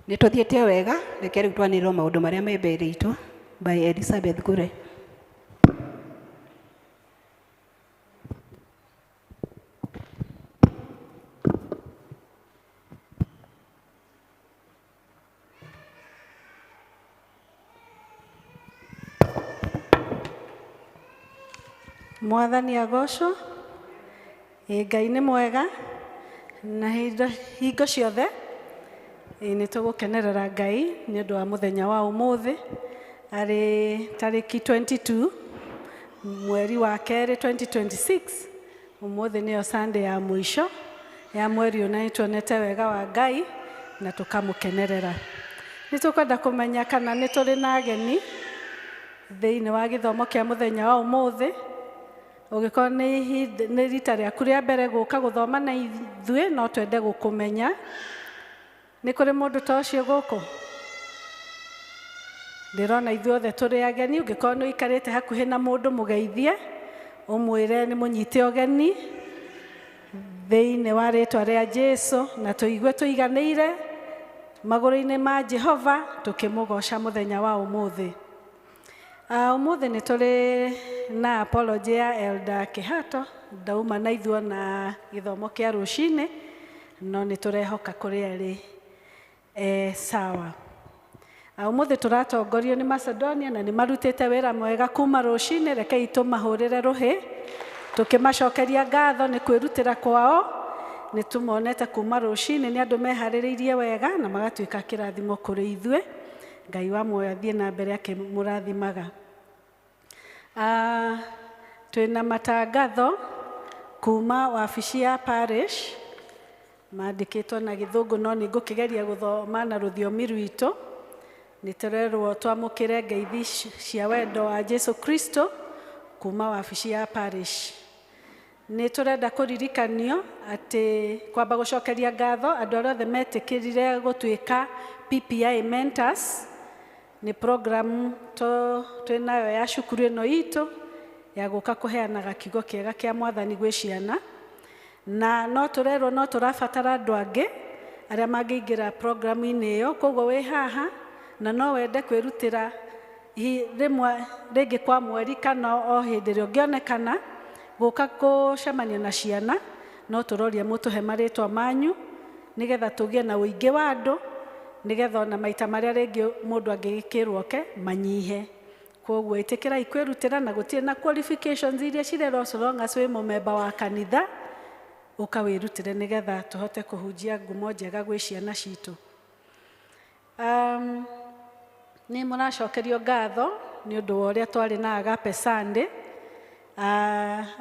Nä tå thiä te wega, reke rä u twanä rwo maå ndå marä a me mbere itå by Elizabeth Gure. Mwathani agocwo. Ĩ Ngai nĩ mwega na hingo ciothe. Ĩ nĩ tũgũkenerera Ngai nĩ ũndũ wa mũthenya wa ũmũthĩ, arĩ tarĩki 22 mweri wa kerĩ 2026. Ũmũthĩ nĩyo Sunday ya mũico ya mweri ũyũ, na nĩ tuonete wega wa Ngai na tũkamũkenerera. Nĩ tũkwenda kũmenya kana nĩ tũrĩ na ageni thĩinĩ wa gĩthomo kĩa mũthenya wa ũmũthĩ. Ũngĩkorwo nĩ rita rĩaku rĩa mbere gũka gũthoma na ithuĩ, no twende gũkũmenya. Nĩ kũrĩ mũndũ ta ũcio gũkũ? Ndĩrona ithuothe tũrĩ ageni. Ũngĩkorwo nĩ ũikarĩte hakuhĩ na mũndũ, mũgeithie, ũmwĩre nĩ mũnyite ũgeni thĩinĩ wa rĩtwa rĩa Jesu, na tũigue tũiganĩire magũrũ-inĩ ma Jehova tũkĩmũgoca mũthenya wa ũmũthĩ. Ũmũthĩ nĩ tũrĩ na apology ya Elder Kĩhato, ndauma na ithuĩ na gĩthomo kĩa rũcinĩ, no nĩ tũrehoka kũrĩ arĩ sawa. Ũmũthĩ tũratongorio nĩ Macedonia na nĩ marutĩte wĩra mwega kuma rũcinĩ. Rekei tũmahũrĩre rũhĩ tũkĩmacokeria ngatho nĩ kwĩrutĩra kwao. Nĩ tũmonete kuma rũcinĩ, nĩ andũ meharĩrĩirie wega na magatuĩka kĩrathimo kũrĩ ithuĩ. Ngai wa muoyo athiĩ na mbere akĩmũrathimaga. Twĩna matangatho kuma wabici ya parish, mandĩkĩtwo na gĩthũngũ no nĩ ngũkĩgeria gũthoma na rũthiomi rwitũ. Nĩ tũrerwo twamũkĩre ngeithi cia wendo wa Jesu Kristo kuma wabici ya parish. Nĩ tũrenda kũririkanio atĩ kwamba gũcokeria ngatho andũ arĩa othe metĩkĩrire gũtuĩka PPI mentors. Nĩ program twĩnayo ya cukuru ĩno itũ ya gũka kũheanaga kiugo kĩega kĩa mwathani gwĩ ciana, na no tũrerwo no tũrabatara andũ angĩ arĩa mangĩingĩra programu-inĩ ĩyo. Koguo wĩ haha na no wende kwĩrutĩra rĩmwe rĩngĩ kwa mweri kana o hĩndĩ ĩrĩa ũngĩonekana gũka gũcemania na ciana, no tũroria mũtũhe marĩtwa manyu nĩgetha tũgĩe na ũingĩ wa andũ, nĩgetha ona maita marĩa rĩngĩ mũndũ angĩgĩkĩrwo oke manyihe. Koguo ĩtĩkĩrai kwĩrutĩra, na gũtirĩ na qualifications iria cirerwo, so long as wĩ mũmemba wa kanitha ũka wĩrutĩre nĩgetha tũhote kũhunjia ngumo njega gwĩ ciana citũ. Nĩ mũracokerio ngatho nĩ ũndũ wa ũrĩa twarĩ na Agape Sunday.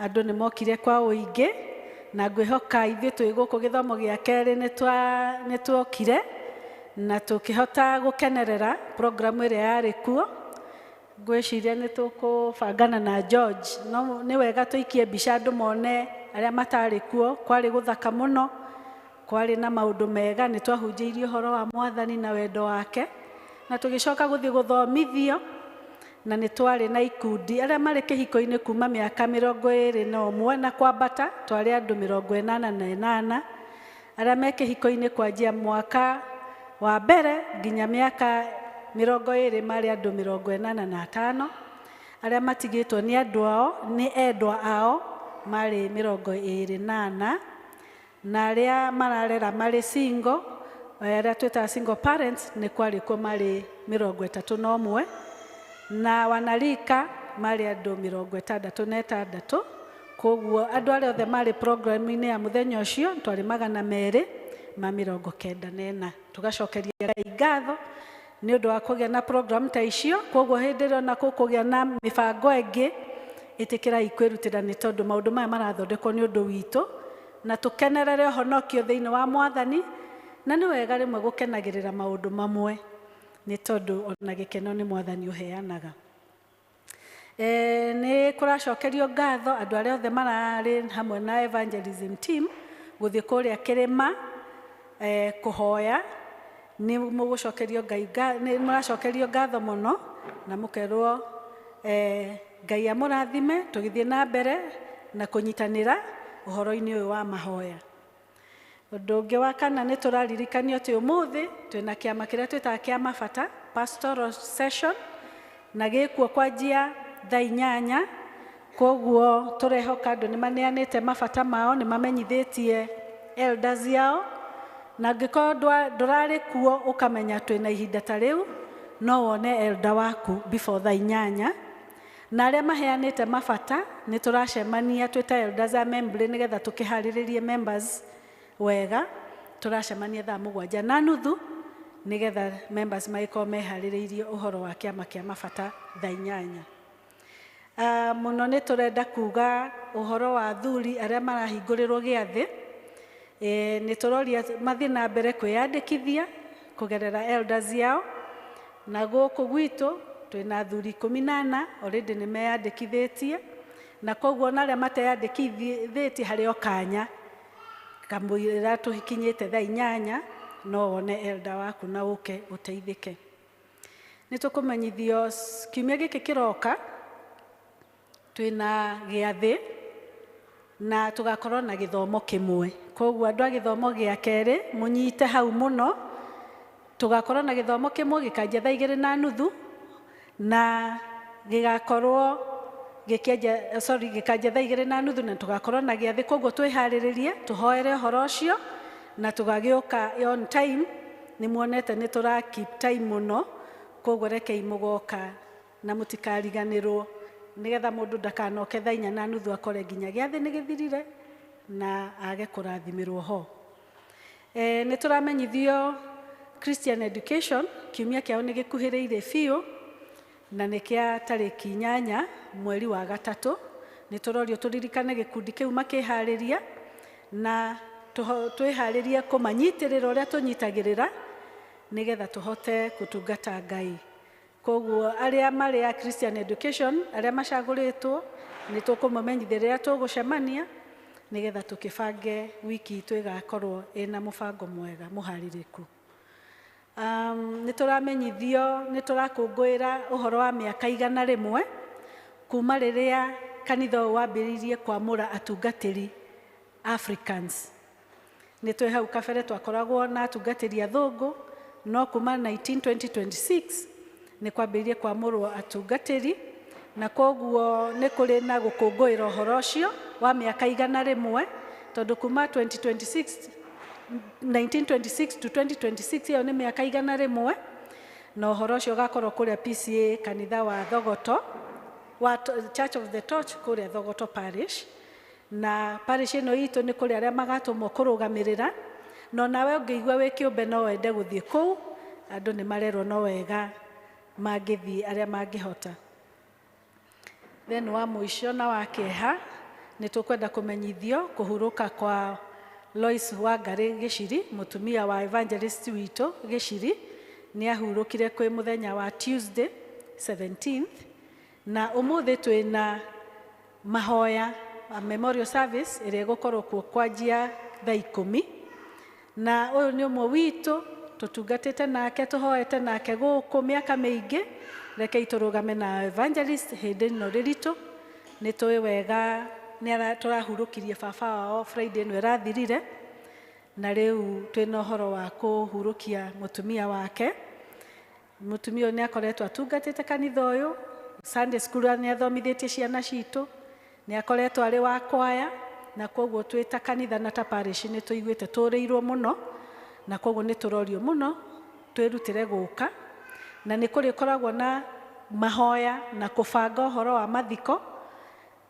Andũ nĩ mokire kwa ũingĩ, na ngwĩhoka ithuĩ twĩ gũkũ gĩthomo gĩa kerĩ nĩ tuokire na tũkĩhota gũkenerera programu ĩrĩa yarĩ kuo. Ngwĩciria nĩ tũkũbangana na George, no nĩ wega tũikie mbica andũ mone arĩa matarĩ kuo. Kwarĩ gũthaka mũno, kwarĩ na maũndũ mega, nĩ twahunjĩirie ũhoro wa mwathani na wendo wake, na tũgĩcoka gũthiĩ gũthomithio, na nĩ twarĩ na ikundi arĩa marĩ kĩhiko-inĩ kuma mĩaka 21 na kwambata, twarĩ andũ 88 arĩa me kĩhiko-inĩ kwanjia mwaka wa mbere nginya mĩaka 20 marĩ andũ 85, arĩa matigĩtwo nĩ andũ ao nĩ endwa ao marĩ 24. Na arĩa mararera marĩ single, arĩa twĩtaga single parents, nĩ kwarĩ kuo marĩ 31, na wanarika marĩ andũ 66. Koguo andũ arĩa othe marĩ program-inĩ ya mũthenya ũcio twarĩ 294. Tũgacokeria Ngai ngatho nĩ ũndũ wa kũgĩa na program ta icio. Koguo hĩndĩ ĩrĩa ona gũkũgĩa na mĩbango ĩngĩ, ĩtĩkĩrai kwĩrutĩra, nĩ tondũ maũndũ maya marathondekwo nĩ ũndũ witũ, na tũkenerere ũhonokio thĩinĩ wa Mwathani. Na nĩ wega rĩmwe gũkenagĩrĩra maũndũ mamwe, nĩ tondũ ona gĩkeno nĩ Mwathani ũheanaga. Nĩ kũracokerio ngatho andũ arĩa othe mararĩ hamwe na evangelism team gũthiĩ kũrĩa kĩrĩma kũhoya. Nĩ mũgũcokerio Ngai, nĩ mũracokerio ngatho mũno, na mũkerwo Ngai amũrathime tũgĩthiĩ na mbere na kũnyitanĩra ũhoro-inĩ ũyũ wa mahoya. Ũndũ ũngĩ wa kana, nĩ tũraririkanio atĩ ũmũthĩ twĩna kĩama kĩrĩa twĩtaga kĩa mabata, pastoral session, na gĩkuo kwanjia thaa 8. Koguo tũrehoka andũ nĩ maneanĩte mabata mao, nĩ mamenyithĩtie elders yao, na angĩkorwo ndũrarĩ kuo ũkamenya twĩna ihinda ta rĩu, no wone elder waku before thaa 8. Na arĩa maheanĩte mabata, nĩ tũracemania twĩ ta elders a Membley nĩgetha tũkĩharĩrĩrie members wega. Tũracemania thaa 7:30 nĩgetha members magĩkorwo meharĩrĩirie ũhoro wa kĩama kĩa mabata thaa 8. Mũno nĩ tũrenda kuga ũhoro wa athuri arĩa marahingũrĩrwo gĩathĩ. Nĩ tũroria mathiĩ na mbere kwĩyandĩkithia kũgerera elders yao, na gũkũ gwitũ twĩna athuri 14 already nĩ meyandĩkithĩtie, na koguo ona arĩa mateyandĩkithĩtie harĩ o kanya kamũira tũkinyĩte thaa 8, no wone elder waku na ũke ũteithĩke. Nĩ tũkũmenyithio kiumia gĩkĩ kĩroka twĩna gĩathĩ na tũgakorwo na gĩthomo kĩmwe. Koguo andũ a gĩthomo gĩa kerĩ mũnyite hau mũno. Tũgakorwo na gĩthomo kĩmwe gĩkanjia thaa 2:30, na gĩgakorwo gĩkĩanjia, sorry, gĩkanjia thaa 2:30, na tũgakorwo na gĩathĩ. Koguo twĩharĩrĩrie, tũhoere ũhoro ũcio na tũgagĩũka on time. Nĩ muonete nĩ tũra keep time mũno, koguo rekei mũgoka na mũtikariganĩrwo, nĩgetha mũndũ ndakanoke thaa 4:30 akore nginya gĩathĩ nĩ gĩthirire na age kũrathimĩrwo ho. Nĩ tũramenyithio Christian Education kiumia kĩao nĩ gĩkuhĩrĩirie biũ, na nĩ kĩa tarĩki 8 mweri wa gatatũ. Nĩ tũrorio tũririkane gĩkundi kĩu makĩharĩria, na twĩharĩrie kũmanyitĩrĩra ũrĩa tũnyitagĩrĩra nĩgetha tũhote gũtungata Ngai. Koguo arĩa marĩ a Christian Education arĩa macagũrĩtwo, nĩ tũkũmamenyithia rĩrĩa tũgũcemania nĩgetha tũkĩbange wiki itũ ĩgakorwo ĩna mũbango mwega mũharĩrĩku. Nĩ tũramenyithio nĩ tũrakũngũĩra ũhoro wa mĩaka 100 kuma rĩrĩa kanitha ũyũ wambĩrĩirie kwamũra atungatĩri Africans. Nĩ twĩ hau kabere twakoragwo na atungatĩri athũngũ, no kuma 1926 nĩ kwambĩrĩirie kwamũrwo atungatĩri, na koguo nĩ kũrĩ na gũkũngũĩra ũhoro ũcio wa mĩaka 100, tondũ kuma 2026, 1926 to 2026, ĩyo nĩ mĩaka 100. Na ũhoro ũcio ũgakorwo kũrĩa PCA kanitha wa Thogoto, wa Church of the Torch kũrĩa Thogoto Parish. Na parish ĩno itũ nĩ kũrĩ arĩa magatũmwo kũrũgamĩrĩra, na onawe ũngĩigua wĩ kĩũmbe no wende gũthiĩ kũu, andũ nĩ marerwo no wega mangĩthiĩ arĩa mangĩhota. Then wa mũico na wa kĩeha, nĩ tũkwenda kũmenyithio kũhurũka kwa Lois Wangari Gĩciri, mũtumia wa evangelist witũ Gĩciri. Nĩ ahurũkire kwĩ mũthenya wa Tuesday 17th, na ũmũthĩ twĩna mahoya a memorial service ĩrĩa ĩgũkorwo kuo kwanjia thaa 10. Na ũyũ nĩ ũmwe witũ tũtungatĩte nake, tũhoete nake gũkũ mĩaka mĩingĩ. Rekei tũrũgame na evangelist hĩndĩ ĩno rĩritũ. Nĩ tũĩ wega nĩ tũrahurũkirie baba wao Friday ĩno ĩrathirire, na rĩu twĩna ũhoro wa kũhurũkia mũtumia wake. Mũtumia ũyũ nĩ akoretwo atungatĩte kanitha ũyũ, Sunday school nĩ athomithĩtie ciana citũ, nĩ akoretwo arĩ wa kwaya. Na koguo twĩ ta kanitha na ta parish nĩ tũiguĩte tũrĩirwo mũno, na koguo nĩ tũrorio mũno twĩrutĩre gũka. Na nĩ kũrĩkoragwo na mahoya na kũbanga ũhoro wa mathiko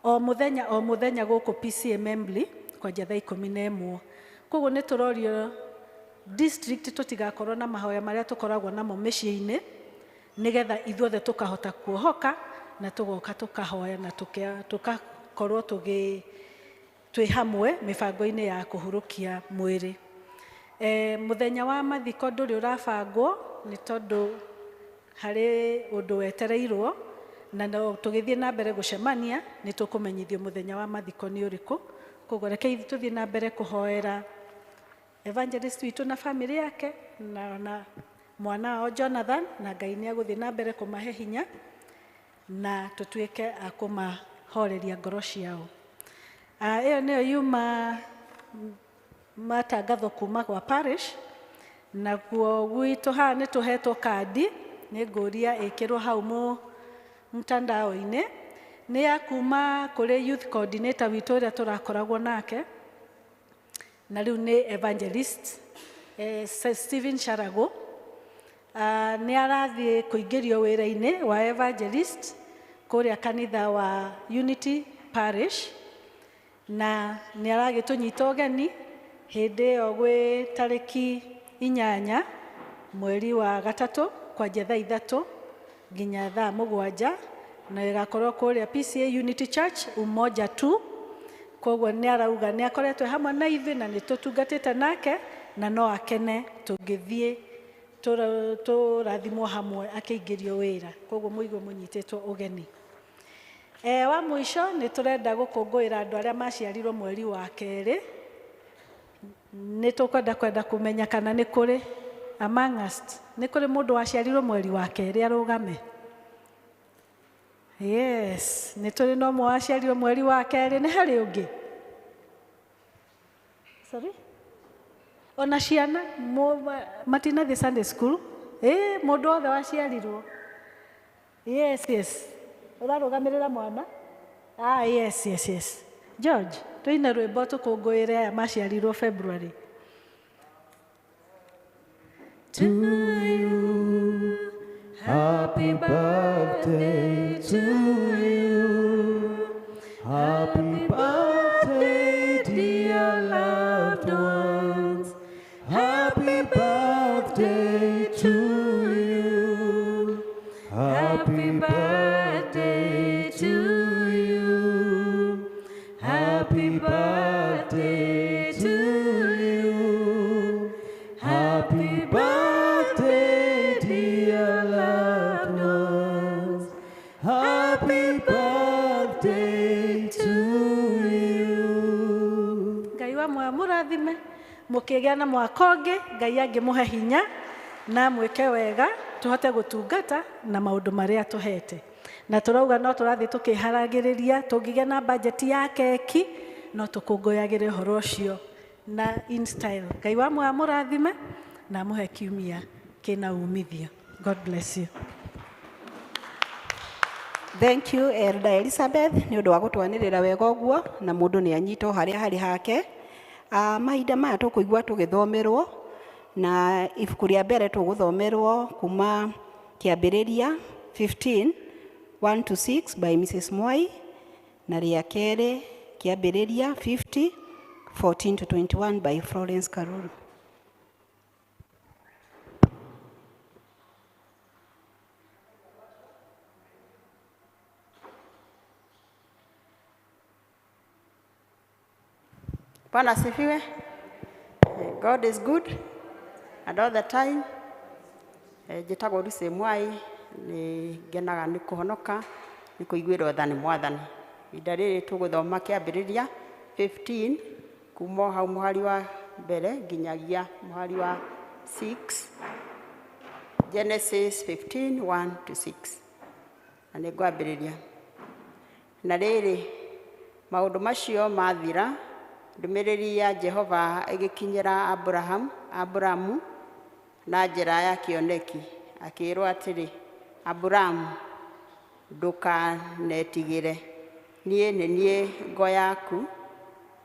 o mũthenya gũkũ PCEA Membley kwanja thaa 11. Koguo nĩ tũrorio district tũtigakorwo na mahoya marĩa tũkoragwo namo mĩciĩ-inĩ, nĩgetha ithuothe tũkahota kuohoka na tũgoka tũkahoya na tũkakorwo twĩ hamwe mĩbango-inĩ ya kũhurũkia mwĩrĩ. Mũthenya wa mathiko ndũrĩ ũrabangwo nĩ tondũ harĩ ũndũ wetereirwo, na no tũgĩthiĩ na mbere gũcemania nĩ tũkũmenyithio mũthenya wa mathiko nĩ ũrĩkũ. Koguo reke tũthiĩ na mbere kũhoera evangelist witũ na family yake na mwana wao Jonathan, na Ngai nĩ egũthiĩ na mbere kũmahe hinya na tũtuĩke a kũmahoreria ngoro ciao. Ĩyo nĩyo yuma matangatho kuma gwa parish. Naguo gwitũ haha nĩ tũhetwo kandi, nĩ ngũria ĩkĩrwo hau mtandao-inĩ, nĩ ya kuma kũrĩ youth coordinator witũ ũrĩa tũrakoragwo nake, na rĩu nĩ evangelist Stephen Sharago. Nĩ arathiĩ kũingĩrio wĩra-inĩ wa evangelist kũrĩa kanitha wa Unity Parish, na nĩ aragĩtũnyita ũgeni hĩndĩ ĩyo gwĩ tarĩki 8 mweri wa 3 kwanja thaa 3 nginya thaa 7, na ĩgakorwo kũrĩa PCEA Unity Church Umoja 2. Koguo nĩ arauga nĩ akoretwo hamwe na ithuĩ na nĩ tũtungatĩte nake, na no akene tũngĩthiĩ tũrathimwo hamwe akĩingĩrio wĩra. Koguo mũigue mũnyitĩtwo ũgeni. Wa mũico nĩ tũrenda gũkũngũĩra andũ arĩa maciarirwo mweri wa 2. Nĩ tũkwenda kwenda kũmenya kana nĩ kũrĩ among us, nĩ kũrĩ mũndũ waciarirwo mweri wa 2 arũgame? Yes, nĩ tũrĩ na ũmwe waciarirwo mweri wa 2. Nĩ harĩ ũngĩ? Sorry? Ona ciana matinathiĩ Sunday school? Mũndũ wothe waciarirwo? Yes, yes. Ũrarũgamĩrĩra mwana? Yes, yes, yes. George, tũine rwĩmbo tũkũngũĩre aya maciarirwo February. To you, happy birthday to you. Happy birthday, dear loved ones. Happy birthday to you. Happy birthday to you. Happy birthday to you. Happy birthday, dear loved ones. Happy birthday to you. Ngai wa muoyo mũrathime, mũkĩgĩa na mwaka ũngĩ, Ngai angĩmũhe hinya na mwĩke wega tũhote gũtungata na maũndũ marĩa tũhete. Na tũrauga no tũrathiĩ tũkĩharagĩrĩria, tũngĩgĩa na bajeti ya keki no tũkũngũyagĩre ũhoro ũcio na in style. Ngai wa muoyo mũrathime na amũhe kiumia kĩna umithio. God bless you. Thank you Elder Elizabeth nĩ ũndũ wa gũtwanĩrĩra wega ũguo, na mũndũ nĩ anyitwo harĩa harĩ hake. Mahinda maya tũkũigua tũgĩthomerwo, na ibuku rĩa mbere tũgũthomerwo kuma Kĩambĩrĩria 15 1 to 6 by Mrs. Mwai, na rĩa kerĩ Kĩambĩrĩria 50 14 to 21 by Florence Karuru. Bwana asifiwe. God is good and all the time. Njĩtagwo Lucy Mwai, nĩ ngenaga nĩ kũhonoka, nĩ kũiguĩrwo tha nĩ Mwathani. Ihinda rĩrĩ tũgũthoma Kĩambĩrĩria 15 kuma hau mũhari wa mbere nginyagia mũhari wa 6. Genesis 15 1 to 6. Na nĩ ngwambĩrĩria. Na rĩrĩ, maũndũ macio mathira, ndũmĩrĩri ya Jehova ĩgĩkinyĩra Aburamu na njĩra ya kĩoneki, akĩĩrwo atĩrĩ, Aburamu, ndũkanetigĩre, niĩ nĩ niĩ ngo yaku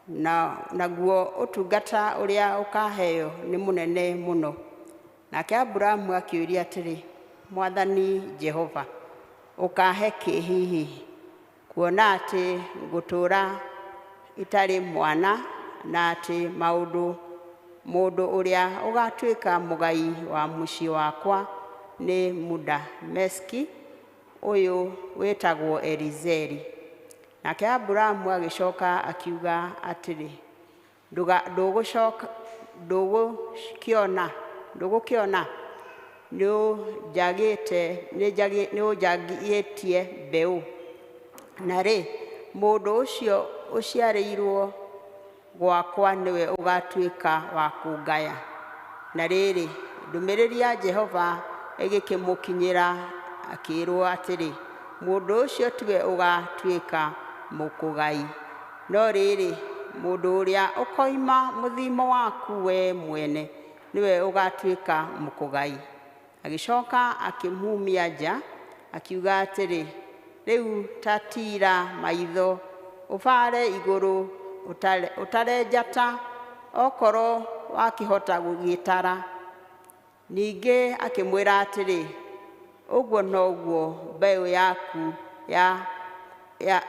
Na naguo ũtungata ũrĩa ũkaheo nĩ mũnene mũno. Nake Aburamu akĩũria atĩrĩ, Mwathani Jehova, ũkahe kĩ hihi, kuona atĩ ngũtũũra itarĩ mwana, na atĩ maũndũ mũndũ ũrĩa ũgatuĩka mũgai wa mũciĩ wakwa nĩ Mũdameski ũyũ wĩtagwo Elizeri. Nake Aburamu agĩcoka akiuga atĩrĩ, ndũgũcoka ndũgũkĩona ndũgũkĩona nĩũnjagĩtie mbeũ. Na rĩ, mũndũ ũcio ũciarĩirwo gwakwa nĩwe ũgatuĩka wa kũngaya. Na rĩrĩ, ndũmĩrĩri ya Jehova ĩgĩkĩmũkinyĩra akĩĩrwo atĩrĩ, mũndũ ũcio tiwe ũgatuĩka mũkũgai, no rĩrĩ, mũndũ ũrĩa ũkoima mũthimo waku we mwene nĩwe ũgatuĩka mũkũgai. Agĩcoka akĩmumia nja, akiuga atĩrĩ, rĩu ta tiira maitho ũbaare igũrũ ũtare njata, okorwo wakĩhota gũgĩtara. Ningĩ akĩmwĩra atĩrĩ, ũguo noguo mbeũ yaku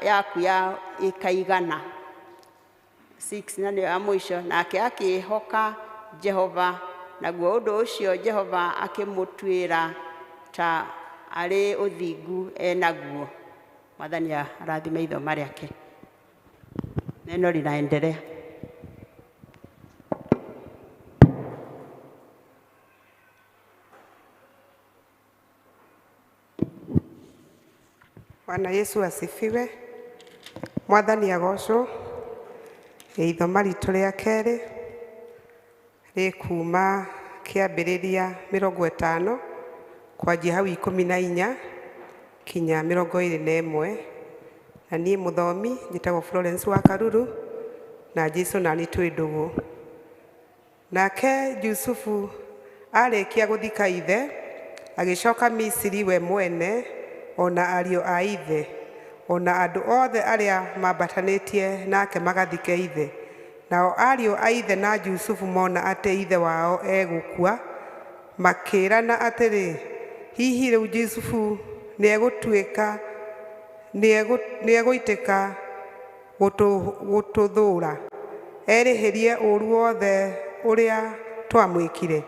yaku ya ĩkaigana. 6 na nĩyo ya mũico. Nake akĩĩhoka Jehova, naguo ũndũ ũcio Jehova akĩmũtuĩra ta arĩ ũthingu enaguo. Mwathani arathime ithoma rĩake. Neno linaendelea. Bwana Yesu asifiwe. Mwathani agocwo. Ithoma ritũ rĩa kerĩ rĩkuma kĩambĩrĩria 50 kwanjia hau 14 kinya 21. Na niĩ mũthomi njĩtagwo Florence wa Karuru na Jesu nani twĩ ndũgũ. Nake Jusufu arĩkia gũthika ithe agĩcoka Misiri we mwene ona ariũ a ithe ona andũ othe arĩa mambatanĩtie nake magathike ithe. Nao ariũ a ithe na Jusufu mona atĩ ithe wao egũkua, makĩĩrana atĩrĩ, hihi rĩu Jusufu nĩegũtuĩka nĩegũitĩka gũtũthũũra, erĩhĩrie ũũru wothe ũrĩa twamwĩkire.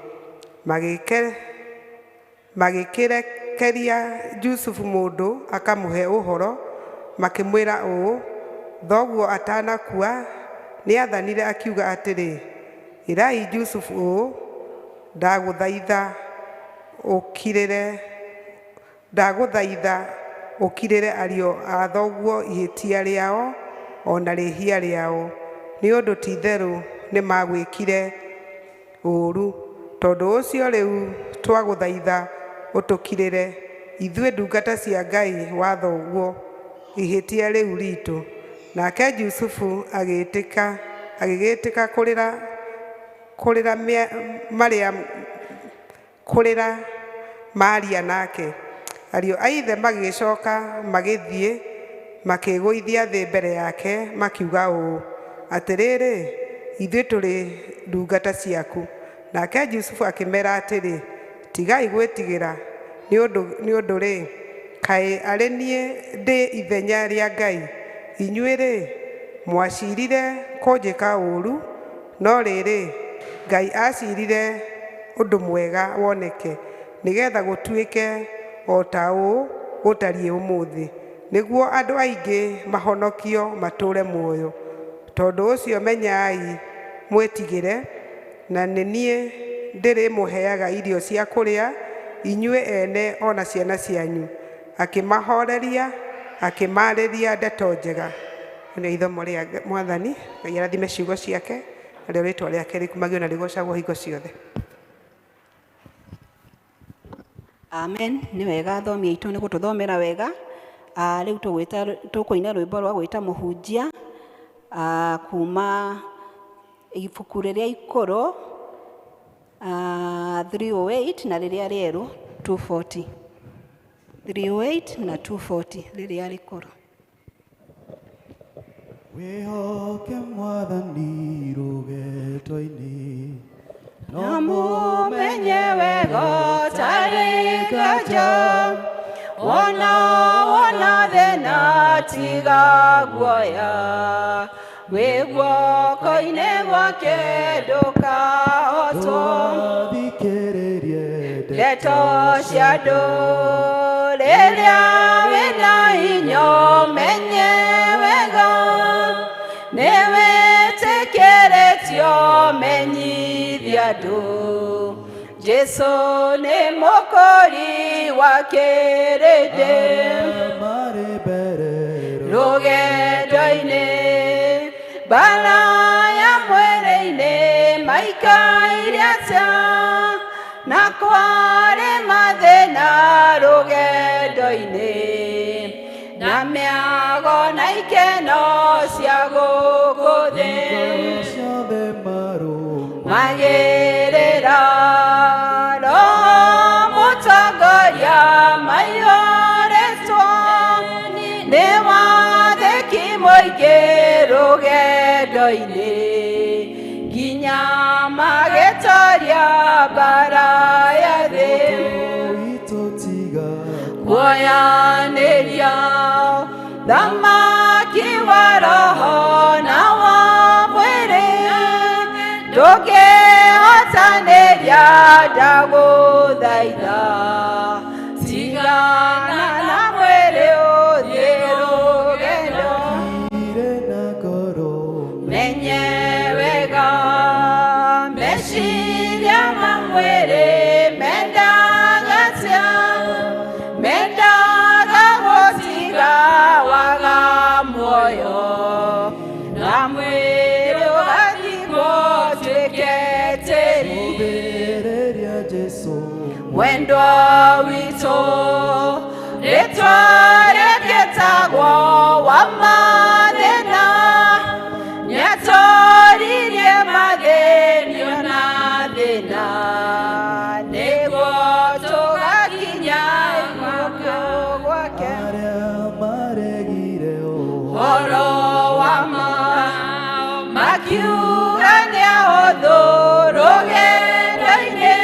Magĩkĩrekeria Jusufu mũndũ akamũhe ũhoro, makĩmwĩra ũũ, thoguo atanakua nĩathanire akiuga atĩrĩ, ĩrai Jusufu ũũ, ndagũthaitha ũkirĩre ariũ a thoguo ihĩtia rĩao ona rĩhia rĩao, nĩ ũndũ ti-itherũ nĩmagwĩkire ũũru. Tondũ ũcio rĩu twagũthaitha ũtũkirĩre ithuĩ ndungata cia Ngai wa thoguo ihĩtia rĩu ritũ. Nake Jusufu agĩgĩtĩka kũrĩra maaria nake. Ariũ a ithe magĩgĩcoka magĩthiĩ makĩĩgũithia thĩ mbere yake makiuga ũũ, atĩrĩrĩ, ithuĩ tũrĩ ndungata ciaku. Nake Jusufu akĩmeera atĩrĩ, tigai gwĩtigĩra, nĩ ũndũ-rĩ, kaĩ arĩ niĩ ndĩ ithenya rĩa Ngai? Inyuĩ-rĩ, mwaciirire kũnjĩka ũũru, no rĩrĩ, Ngai aciirire ũndũ mwega woneke, nĩgeetha gũtuĩke o ta ũũ gũtariĩ ũmũthĩ, nĩguo andũ aingĩ mahonokio matũũre muoyo. Tondũ ũcio menyai mwĩtigĩre, na nĩ niĩ ndĩrĩmũheaga irio cia kũrĩa inyuĩ ene ona ciana cianyu. Akĩmahooreria, akĩmaarĩria ndeto njega. Nĩ ithomo rĩa Mwathani. Ngai arathime ciugo ciake, narĩo rĩtwa rĩake rĩkumagio na rĩgocagwo hingo ciothe. Amen. Nĩ wega athomi aitũ nĩ gũtũthomera wega. Rĩu tũkũina rwĩmbo rwa gwĩta mũhunjia kuma ibuku rĩrĩa ikũrũ 308 na rĩrĩa rĩerũ 240. 308 na 240 rĩrĩa rĩkũrũ. Wĩhoke Mwathani rũgendo-inĩ, na mumenye wega ũtarĩ nganja, wona wona thĩna tiga guoya, wĩ guoko-inĩ gwake ndũkahotwo. Ndũgathikĩrĩrie Ndeto cia andũ rĩrĩa wĩna hinya ũmenye wega, nĩ wĩtĩkĩrĩtio menyithia andũ, Jesũ nĩ mũkũri wa kĩrĩndĩ. Marĩ mbere Rũgendo-inĩ mbara ya mwĩrĩ-inĩ maikaire atĩa, na kwarĩ mathĩna rũgendo-inĩ, na mĩago na ikeno cia gũkũ thĩ. Ciothe Magĩrĩra Roho mũtongoria maiyũrĩtwo nĩ wathĩki mũingĩ rũgendo-inĩ, nginya magĩtoria mbara ya thĩ. Tũtiga Kuoyanĩria thamaki wa roho na wa mwĩrĩ, ndũngĩhotanĩria ndagũthaitha, tigana na mwĩrĩ ũthiĩ rũgendo. Ire na ngoro Menye wega meciria ma mwĩrĩ mendaga atĩa, mendaga gũtiga waga muoyo, na mwĩrĩ ũgathikwo ũtuĩke tĩri. Thĩrĩria Jesũ Mwendwa witũ rĩtwa rĩkĩtagwo wa mathĩna, nĩatoririe mathĩnio na thĩna, nĩguo tũgakinya guoko gwake. Arĩa maregire Ũhoro wa ma makiuga nĩ ahũthũ rũgendo-inĩ,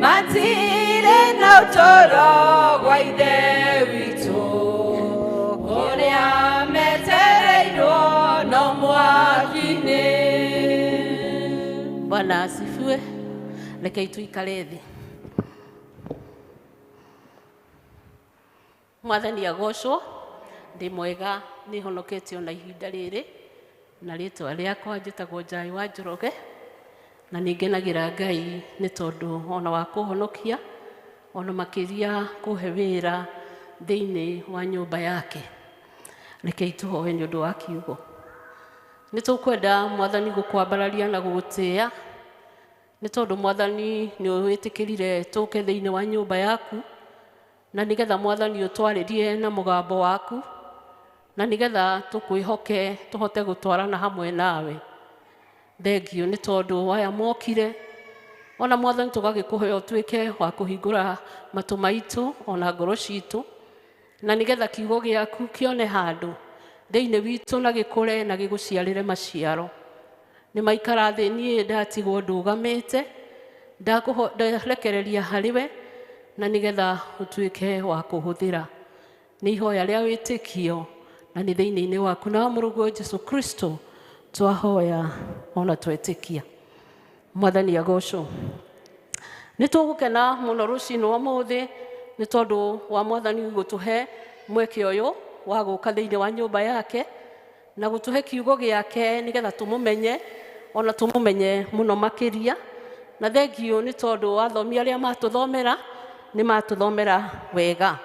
matirĩ na ũtũũro gwa Ithe witũ, kũrĩa metereirwo no mwaki-inĩ. Bwana asifiwe. Rekei tuikare thĩ. Mwathani agocwo. Ndĩ mwega, nĩ honoketio na ihinda rĩrĩ, na rĩtwa rĩakwa njĩtagwo Njai wa Njoroge, na nĩ ngenagĩra Ngai nĩ tondũ ona wa kũhonokia, ona makĩria kũhe wĩra thĩinĩ wa nyũmba yake. Rekei tũhoe nĩ ũndũ wa kiugo. Nĩ tũkwenda Mwathani gũkwambararia na gũgũtĩĩa, nĩ tondũ Mwathani nĩ wĩtĩkĩrire tũke thĩinĩ wa nyũmba yaku, na nĩgetha Mwathani ũtwarĩrie na mũgambo waku, na nĩgetha tũkwĩhoke tũhote gũtwarana hamwe nawe. Thengio nĩ tondũ aya mokire, ona Mwathani tũgagĩkũhoya ũtuĩke wa kũhingũra matũ maitũ ona ngoro citũ, na nĩgetha kiugo gĩaku kĩone handũ thĩinĩ witũ na gĩkũre na gĩgũciarĩre maciaro. Nĩ maikara thĩ niĩ ndatigwo ndũgamĩte, ndarekereria harĩ we, na nĩgetha ũtuĩke wa kũhũthĩra. Nĩ ihoya rĩa wĩtĩkio na nĩ thĩinĩ-inĩ waku na wa mũrũguo Jesũ Kristo twahoya ona twetĩkia. Mwathani agocwo. Nĩ tũgũkena mũno rũcinĩ rwa ũmũthĩ nĩ tondũ wa Mwathani gũtũhe mweke ũyũ wa gũka thĩinĩ wa nyũmba yake na gũtũhe kiugo gĩake nĩgetha tũmũmenye ona tũmũmenye mũno makĩria. Na thengio nĩ tondũ athomi arĩa matũthomera nĩ matũthomera wega.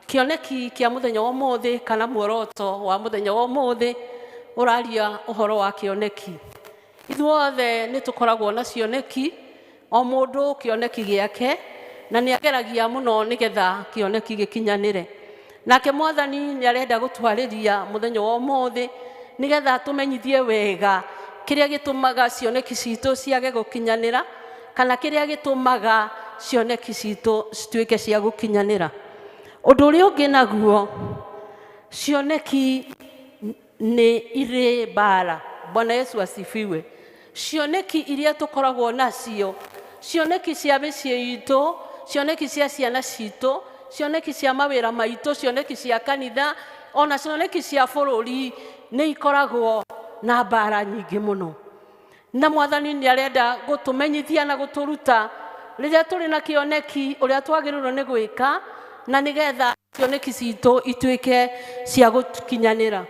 Kĩoneki kĩa mũthenya wa ũmũthĩ kana muoroto wa mũthenya wa ũmũthĩ ũraria ũhoro wa kĩoneki. Ithuothe nĩ tũkoragwo na cioneki, o mũndũ kĩoneki gĩake, na nĩ ageragia mũno nĩgetha kĩoneki gĩkinyanĩre. Nake Mwathani nĩ arenda gũtwarĩria mũthenya wa ũmũthĩ nĩgetha tũmenyithie wega kĩrĩa gĩtũmaga cioneki citũ ciage gũkinyanĩra, kana kĩrĩa gĩtũmaga cioneki citũ cituĩke cia gũkinyanĩra. Ũndũ ũrĩa ũngĩ naguo, cioneki Nĩ irĩ mbara. Bwana Yesu asifiwe. Cioneki iria tũkoragwo nacio, cioneki cia mĩciĩ itũ, cioneki cia ciana citũ, cioneki cia mawĩra maitũ, cioneki cia kanitha, ona cioneki cia bũrũri nĩ ikoragwo na mbara nyingĩ mũno. Na Mwathani nĩ arenda gũtũmenyithia na gũtũruta rĩrĩa tũrĩ na kĩoneki ũrĩa twagĩrĩirwo nĩ gwĩka, na nĩgetha cioneki citũ ituĩke cia gũkinyanĩra.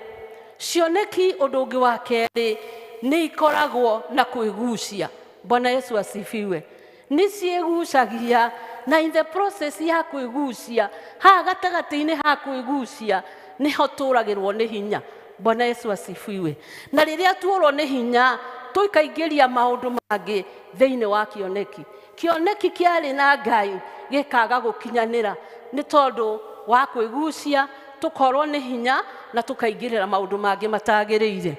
Cioneki ũndũ ũngĩ wa kerĩ nĩ ikoragwo na kwĩgucia. Bwana Yesu asifiwe. Nĩ ciĩgucagia, na in the process ya kwĩgucia, haha gatagatĩ-inĩ ha kwĩgucia nĩho tũragĩrwo nĩ hinya. Bwana Yesu asifiwe. Na rĩrĩa tuorwo nĩ hinya tũkaingĩria maũndũ mangĩ thĩinĩ wa kĩoneki. Kĩoneki kĩarĩ na Ngai gĩkaga gũkinyanĩra nĩ tondũ wa kwĩgucia, tũkorwo nĩ hinya na tũkaingĩrĩra maũndũ mangĩ matagĩrĩire.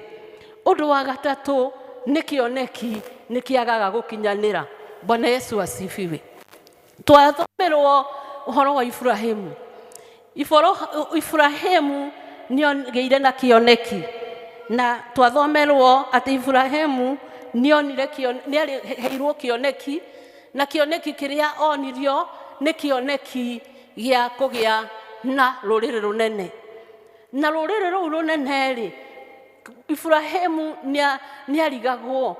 Ũndũ wa gatatũ nĩ kĩoneki nĩ kĩagaga gũkinyanĩra. Bwana Yesu asifiwe. Twathomerwo ũhoro wa Iburahĩmu. Iburahĩmu nĩogĩire na kĩoneki, na twathomerwo atĩ Iburahĩmu nĩonire nĩaheirwo kĩoneki, na kĩoneki kĩrĩa onirio nĩ kĩoneki gĩa kũgĩa na rũrĩrĩ rũnene. Na rũrĩrĩ rũu rũnene rĩ, Iburahĩmu nĩarigagwo,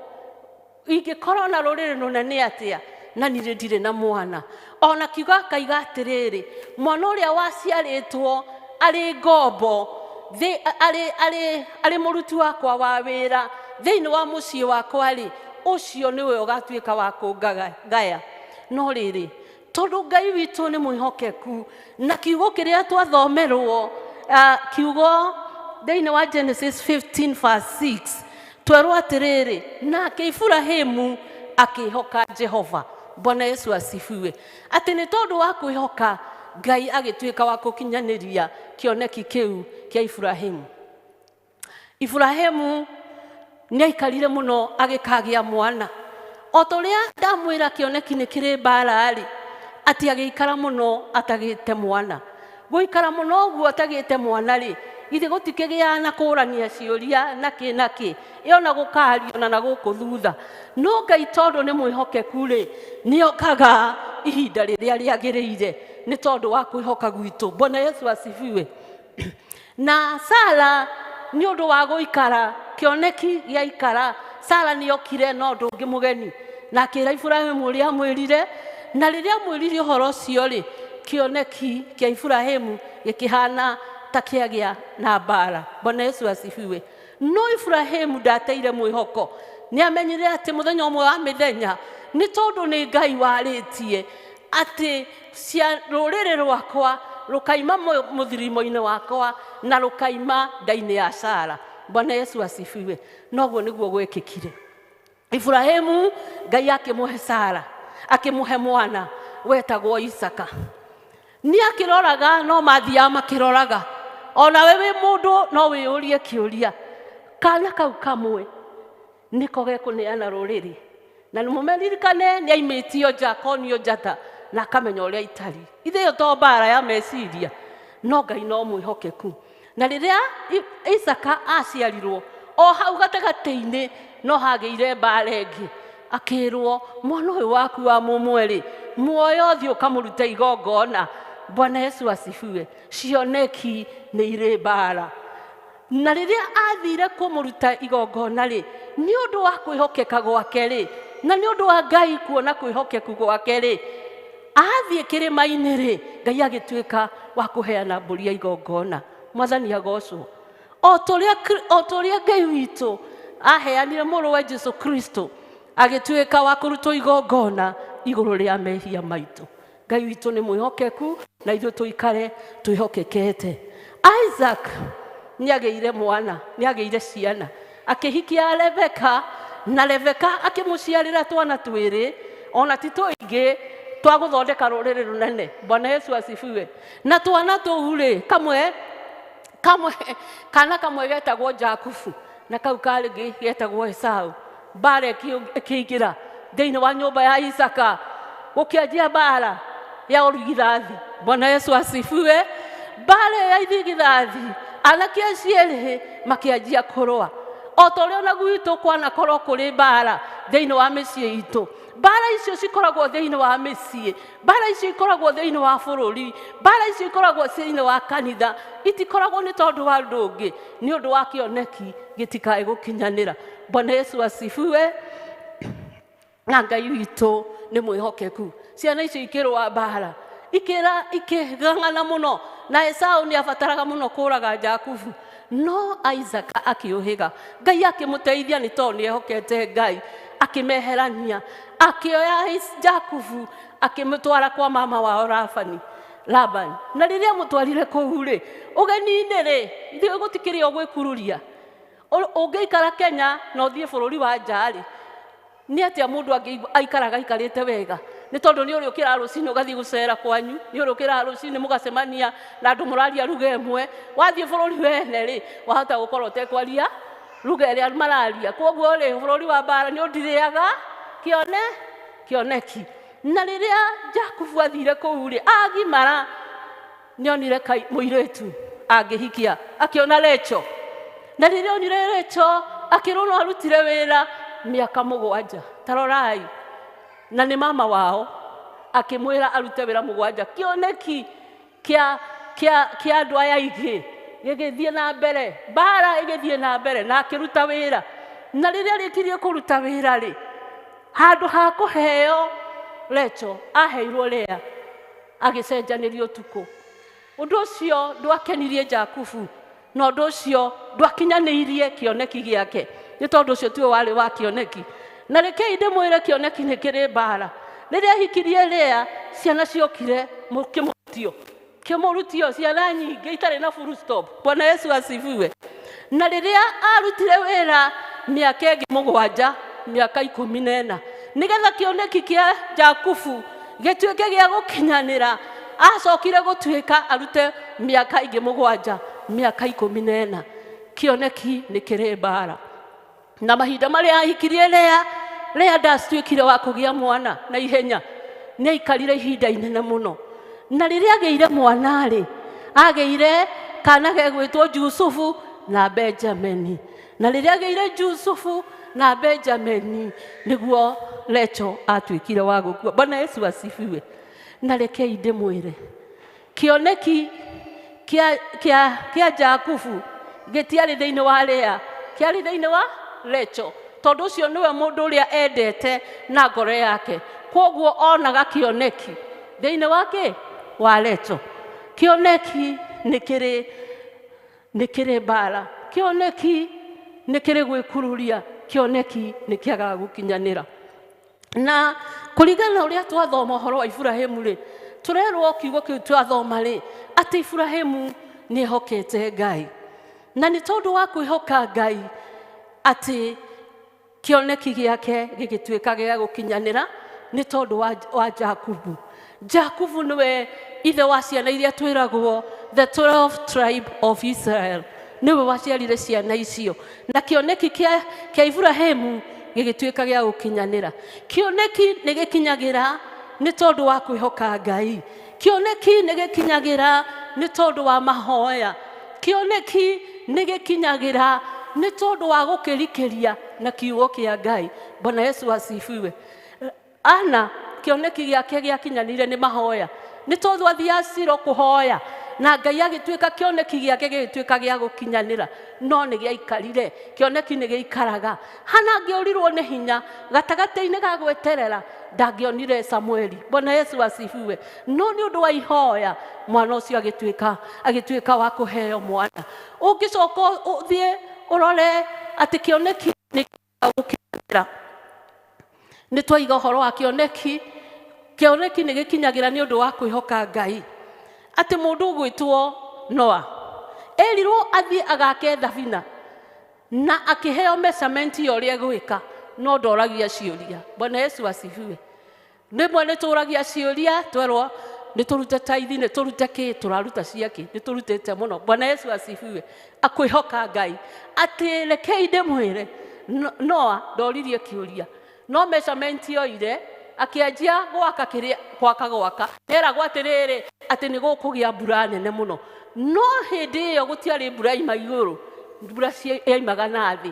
ingĩkorwo na rũrĩrĩ rũnene atĩa na niĩ ndirĩ na mwana. Ona kiugo akaiga atĩrĩrĩ, mwana ũrĩa waciarĩtwo arĩ ngombo, arĩ mũruti wakwa wa wĩra thĩinĩ wa mũciĩ wakwa rĩ, ũcio nĩwe ũgatuĩka wa kũngaya. No rĩrĩ, tondũ Ngai witũ nĩ mwĩhokeku, na kiugo kĩrĩa twathomerwo, kiugo thĩinĩ wa Genesis 15 verse 6, twerwo atĩrĩrĩ, nake Iburahĩmu akĩhoka Jehova. Bwana Yesu asifiwe. Atĩ nĩ tondũ wa kwĩhoka Ngai agĩtuĩka wa gũkinyanĩria kĩoneki kĩu kĩa Iburahĩmu. Iburahĩmu nĩaikarire mũno agĩkagĩa mwana. O ta ũrĩa ndamwĩra kĩoneki nĩ kĩrĩ mbara rĩ, atĩ agĩikara mũno atagĩte mwana. Gũikara mũno ũguo atagĩte mwana rĩ, githĩ gũtikĩgĩaga na kũrania ciũria na kĩ na kĩ, ĩ ona gũkario na gũkũ thutha. No Ngai tondũ nĩ mwĩhokeku rĩ, nĩokaga ihinda rĩrĩa rĩagĩrĩire nĩ tondũ wa kwĩhoka gwitũ. Bwana Yesu asifiwe. Na Sara nĩ ũndũ wa gũikara kĩoneki gĩaikara, Sara nĩokire na ũndũ ũngĩ mũgeni, na akĩra Iburahĩmu ũrĩa amwĩrire. Na rĩrĩa amwĩrire ũhoro ũcio rĩ, kĩoneki kĩa Iburahĩmu gĩkĩhana ta kĩagĩa na mbara. Bwana Yesu asifiwe. No Iburahĩmu ndateire mwĩhoko, nĩamenyire atĩ mũthenya ũmwe wa mĩthenya, nĩ tondũ nĩ Ngai warĩtie atĩ cia rũrĩrĩ rwakwa rũkaima mũthirimo-inĩ wakwa na rũkaima nda-inĩ ya Sara. Bwana Yesu asifiwe. Noguo nĩguo gwĩkĩkire. Iburahĩmu Ngai akĩmũhe Sara, akĩmũhe mwana wetagwo Isaka. Nĩ akĩroraga, no mathiaga makĩroraga. Onawe wĩ mũndũ no wĩyũrie kĩũria, kana kau kamwe nĩko gekũneana rũrĩrĩ. Na nĩmũmeririkane nĩ aimĩtio nja, akonio njata na akamenya ũrĩa itari. Ithe ĩyo to mbara ya meciria, no Ngai no mwĩhokeku. Na rĩrĩa Isaka aciarirwo, o hau gatagatĩ-inĩ no hagĩire mbara ĩngĩ. Akĩrwo, mwana ũyũ waku wa mũmwe rĩ, muoyo ũthiĩ ũkamũrute igongona. Bwana Yesu asifiwe. Cioneki nĩ irĩ mbara. Na rĩrĩa athire kũmũruta igongona rĩ, nĩ ũndũ wa kwĩhokeka gwake rĩ, na nĩ ũndũ wa Ngai kuona kwĩhokeku gwake rĩ, athiĩ kĩrĩma-inĩ rĩ, Ngai agĩtuĩka wa kũheana mbũri ya igongona. Mwathani agocwo. O ta ũrĩa Ngai witũ aheanire mũrũ wa Jesu Kristo, agĩtuĩka wa kũrutwo igongona igũrũ rĩa mehia maitũ. Ngai witũ nĩ mwĩhokeku na ithuĩ tũikare twĩhokekete. Isaac nĩagĩire mwana, nĩagĩire ciana, akĩhikia Rebeka, na Rebeka akĩmũciarĩra twana twĩrĩ, ona ti tũingĩ, twa gũthondeka rũrĩrĩ rũnene. Bwana Yesu asifiwe. Na twana tũu rĩ, kamwe kamwe kana kamwe getagwo Jakubu na kau karĩ getagwo Esau. Mbara ĩkĩingĩra thĩinĩ wa nyũmba ya Isaka, gũkĩanjia mbara ya ũrigithathi. Bwana Yesu asifiwe. Mbara ya irigithathi, Anake acio erĩ makĩanjia kũrũa. O ta ũrĩa ona gwitũ kwanakorwo kũrĩ mbara thĩinĩ wa mĩciĩ itũ. Mbara icio cikoragwo thĩinĩ wa mĩciĩ, mbara icio ikoragwo thĩinĩ wa bũrũri, mbara icio ikoragwo thĩinĩ wa kanitha, itikoragwo nĩ tondũ wa ũndũ ũngĩ, nĩ ũndũ wa kĩoneki gĩtikae gũkinyanĩra. Bwana Yesu asifiwe. Na Ngai witũ nĩ mwĩhokeku. Ciana icio ikĩrũa mbara, ikĩgang'ana mũno, na Esau nĩ abataraga mũno kũraga Jakubu, no Isaac akĩũhĩga. Ngai akĩmũteithia nĩ tondũ nĩ ehokete Ngai, akĩmeherania, akĩoya Jakubu akĩmũtwara kwa mama wao Labani. Laban. Na rĩrĩa amũtwarire kũu rĩ, ũgeni-inĩ rĩ, ithuĩ gũtikĩrĩ o gwĩkururia. Ũngĩikara Kenya na ũthiĩ bũrũri wa nja rĩ, nĩ atĩa mũndũ angĩigua aikaraga aikarĩte wega? Nĩ tondũ nĩ ũrĩũkĩra rũcinĩ ũgathiĩ gũcera kwanyu, nĩ ũrĩũkĩra rũcinĩ mũgacemania na andũ mũraria ruga ĩmwe. Wathiĩ bũrũri wene rĩ, wahota gũkorwo ũtekwaria ruga ĩrĩa mararia. Kwoguo rĩ, bũrũri wa mbara nĩ ũndirĩaga kĩoneki. Na rĩrĩa Jakubu athire kũu rĩ, agimara nĩ onire mũirĩtu angĩhikia, akĩona Rachel. Na rĩrĩa onire Rachel, akĩrwo no arutire wĩra mĩaka 7. Ta rorai, na nĩ mama wao akĩmwĩra arute wĩra 7. Kĩoneki kĩa andũ aya aingĩ gĩgĩthiĩ na mbere, mbara ĩgĩthiĩ na mbere, na akĩruta wĩra. Na rĩrĩa arĩkirie kũruta wĩra rĩ, handũ ha kũheo Rachel, aheirwo Lea, agĩcenjanĩrio ũtukũ. Ũndũ ũcio ndwakenirie Jakubu, na ũndũ ũcio ndwakinyanĩirie kĩoneki gĩake, nĩ tondũ ũcio tiwe warĩ wa kĩoneki. Na rekei ndĩmwĩre kĩoneki nĩ kĩrĩ mbara. Rĩrĩa ahikirie Lea, ciana ciokire kĩmũrutio, ciana nyingĩ itarĩ na full stop. Bwana Yesu asifiwe. Na rĩrĩa arutire wĩra mĩaka ĩngĩ 7, mĩaka 14, nĩgetha kĩoneki kĩa Jakubu gĩtuĩke gĩa gũkinyanĩra, acokire gũtuĩka arute mĩaka ĩngĩ 7, mĩaka 14. Kĩoneki nĩ kĩrĩ mbara. Na mahinda marĩa ahikirie Lea, Lea ndatuĩkire wa kũgĩa mwana na ihenya, nĩ aikarire ihinda inene mũno. Na rĩrĩa agĩire mwana rĩ, agĩire kana gegwĩtwo Jusufu na Benjamini. Na rĩrĩa agĩire Jusufu na Benjamini, nĩguo Rachel atuĩkire wa gũkua. Bwana Yesu asifiwe. Na rekei ndĩmwĩre, kĩoneki kĩa Jakubu gĩtiarĩ thĩinĩ wa Lea, kĩarĩ thĩinĩ wa Rachel, tondũ ũcio nĩwe mũndũ ũrĩa endete na ngoro yake. Kwoguo onaga kĩoneki thĩinĩ wa kĩ? Wa Rachel. Kĩoneki nĩ kĩrĩ mbara, kĩoneki nĩ kĩrĩ gwĩkururia, kĩoneki nĩ kĩagaga gũkinyanĩra. Na kũringana na ũrĩa twathoma ũhoro wa Iburahĩmu rĩ, tũrerwo kiugo kĩu twathoma rĩ, atĩ Iburahĩmu nĩ ehokete Ngai. Na nĩ tondũ wa kwĩhoka Ngai atĩ kĩoneki gĩake gĩgĩtuĩka gĩa gũkinyanĩra nĩ tondũ wa Jakubu. Jakubu nĩwe ithe wa ciana iria twĩragwo the 12 tribe of Israel, nĩwe waciarire ciana icio. Na kĩoneki kĩa Iburahĩmu gĩgĩtuĩka gĩa gũkinyanĩra. Kĩoneki nĩ gĩkinyagĩra nĩ tondũ wa kwĩhoka Ngai. Kĩoneki nĩ gĩkinyagĩra nĩ tondũ wa mahoya. Kĩoneki nĩ gĩkinyagĩra nĩ tondũ wa gũkĩrikĩria na kiugo kĩa Ngai. Bwana Yesu asifiwe. Ana kĩoneki gĩake gĩakinyanĩire nĩ mahoya, nĩ tondũ athiaga Silo kũhoya, na Ngai agĩtuĩka kĩoneki gĩake gĩgĩtuĩka gĩa gũkinyanĩra, no nĩ gĩaikarire. Kĩoneki nĩ gĩikaraga. Hana angĩũrirwo nĩ hinya gatagatĩ-inĩ ga gweterera, ndangĩonire Samueli. Bwana Yesu asifiwe. No nĩ ũndũ wa ihoya mwana ũcio agĩtuĩka wa kũheo mwana. Ũngĩcoka ũthiĩ ũrore atĩ kĩoneki nĩ gũkinyanĩra. Nĩ twaiga ũhoro wa kĩoneki. Kĩoneki nĩ gĩkinyagĩra nĩ ũndũ wa kwĩhoka Ngai. Atĩ mũndũ ũgwĩtwo Noa erirwo athiĩ agake thabina, na akĩheo measurement ya ũrĩa egwĩka, no ndoragia ciũria. Bwana Yesu asifiwe. Rĩmwe nĩ tũragia ciũria, twerwo nĩ tũrute taithi, nĩ tũrute kĩ, tũraruta ciakĩ, nĩ tũrutĩte mũno. Bwana Yesu asifiwe. Akwĩhoka Ngai. Atĩ rekei ndĩmwĩre, Noa ndoririe kĩũria, no measurement yoire, akĩanjia gwaka kĩrĩa gwaka gwaka. Nĩeragwo atĩrĩrĩ, atĩ nĩ gũkũgĩa mbura nene mũno. No hĩndĩ ĩyo gũtiarĩ mbura ima igũrũ, mbura yaimaga na thĩ.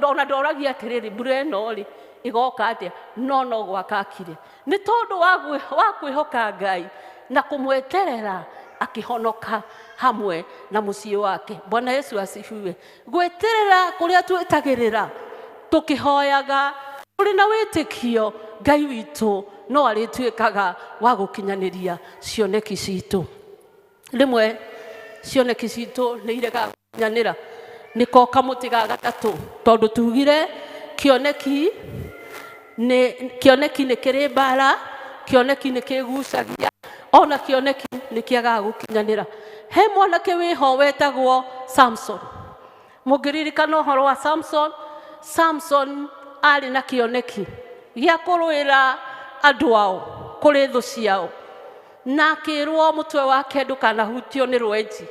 Ona ndoragia atĩrĩrĩ, mbura ĩno rĩ ĩgoka atĩa? No no gwaka akire nĩ tondũ wa kwĩhoka Ngai na kũmweterera, akĩhonoka hamwe na mũciĩ wake. Bwana Yesu asifiwe. Gweterera kũrĩa twĩtagĩrĩra tũkĩhoyaga tũrĩ na wĩtĩkio, Ngai witũ no arĩtuĩkaga wa gũkinyanĩria cioneki citũ. Rĩmwe cioneki citũ nĩ iregaga gũkinyanĩra, nĩko kamũtĩ ga gatatũ, tondũ tugire kĩoneki nĩ kĩoneki, nĩ kĩrĩ mbara, kĩoneki nĩ kĩgucagia, ona kĩoneki nĩ kĩagaga gũkinyanĩra. He mwanake wĩho wetagwo Samson. Mũngĩririkana ũhoro wa Samson, Samson arĩ na kĩoneki gĩa kũrũĩra andũ ao kũrĩ thũ ciao, na akĩrwo mũtwe wake ndũkanahutio nĩ rwenji,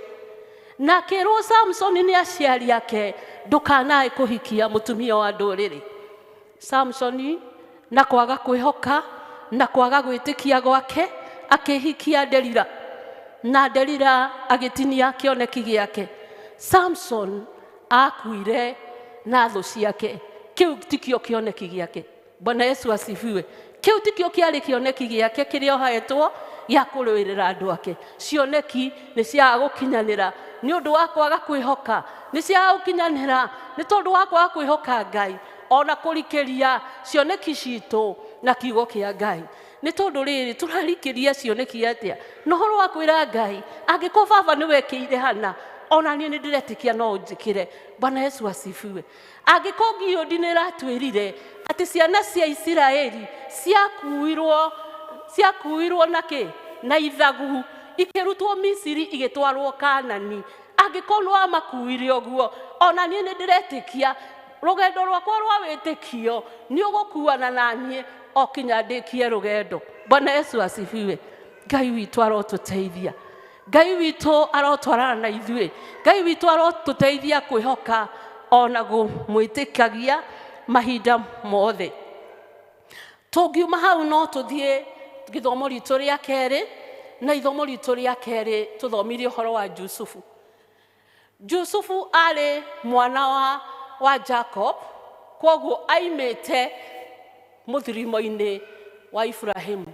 na akĩrwo Samson nĩ aciari ake ndũkanae kũhikia mũtumia wa ndũrĩrĩ. Samsoni na kwaga kwĩhoka na kwaga gwĩtĩkia gwake akĩhikia Delila, na Delila agĩtinia kĩoneki gĩake. Samson akuire na thũ ciake. Kĩu tikĩo kĩoneki gĩake. Bwana Yesu asifiwe. Kĩu tikĩo kĩarĩ kĩoneki gĩake kĩrĩa ohetwo gĩa kũrũĩrĩra andũ ake. Cioneki nĩ ciaga gũkinyanĩra nĩ ũndũ wa kwaga kwĩhoka, nĩ ciaga gũkinyanĩra nĩ tondũ wa kwaga kwĩhoka Ngai, ona kũrikĩria cioneki citũ na kiugo kĩa Ngai. Nĩ tondũ rĩrĩ, tũrarikĩria cioneki atĩa na ũhoro wa kwĩra Ngai, angĩkorwo baba nĩ wekĩire hana, ona niĩ nĩ ndĩretĩkia no ũnjĩkĩre. Bwana Yesu asifiwe. Angĩkorwo Gideoni nĩ ĩratwĩrire atĩ ciana cia Isiraeli ciakuirwo na kĩ na ithagu ikĩrutwo Misiri igĩtwarwo Kanani, angĩkorwo nĩ wamakuire ũguo, ona niĩ nĩ ndĩretĩkia rũgendo rwakwa rwa wĩtĩkio nĩ ũgũkuana na niĩ o kinya ndĩkie rũgendo. Bwana Yesu asifiwe. Ngai witũ arotũteithia, Ngai witũ arotwarana na ithuĩ, Ngai witũ arotũteithia kwĩhoka ona kũmwĩtĩkagia mahinda mothe. Tũngiuma hau no tũthiĩ gĩthomo ritũ rĩa kerĩ, na ithomo ritũ rĩa kerĩ tũthomire ũhoro wa Jusufu. Jusufu arĩ mwana wa Jacob, kwoguo aimĩte mũthirimo-inĩ wa Ibrahimu.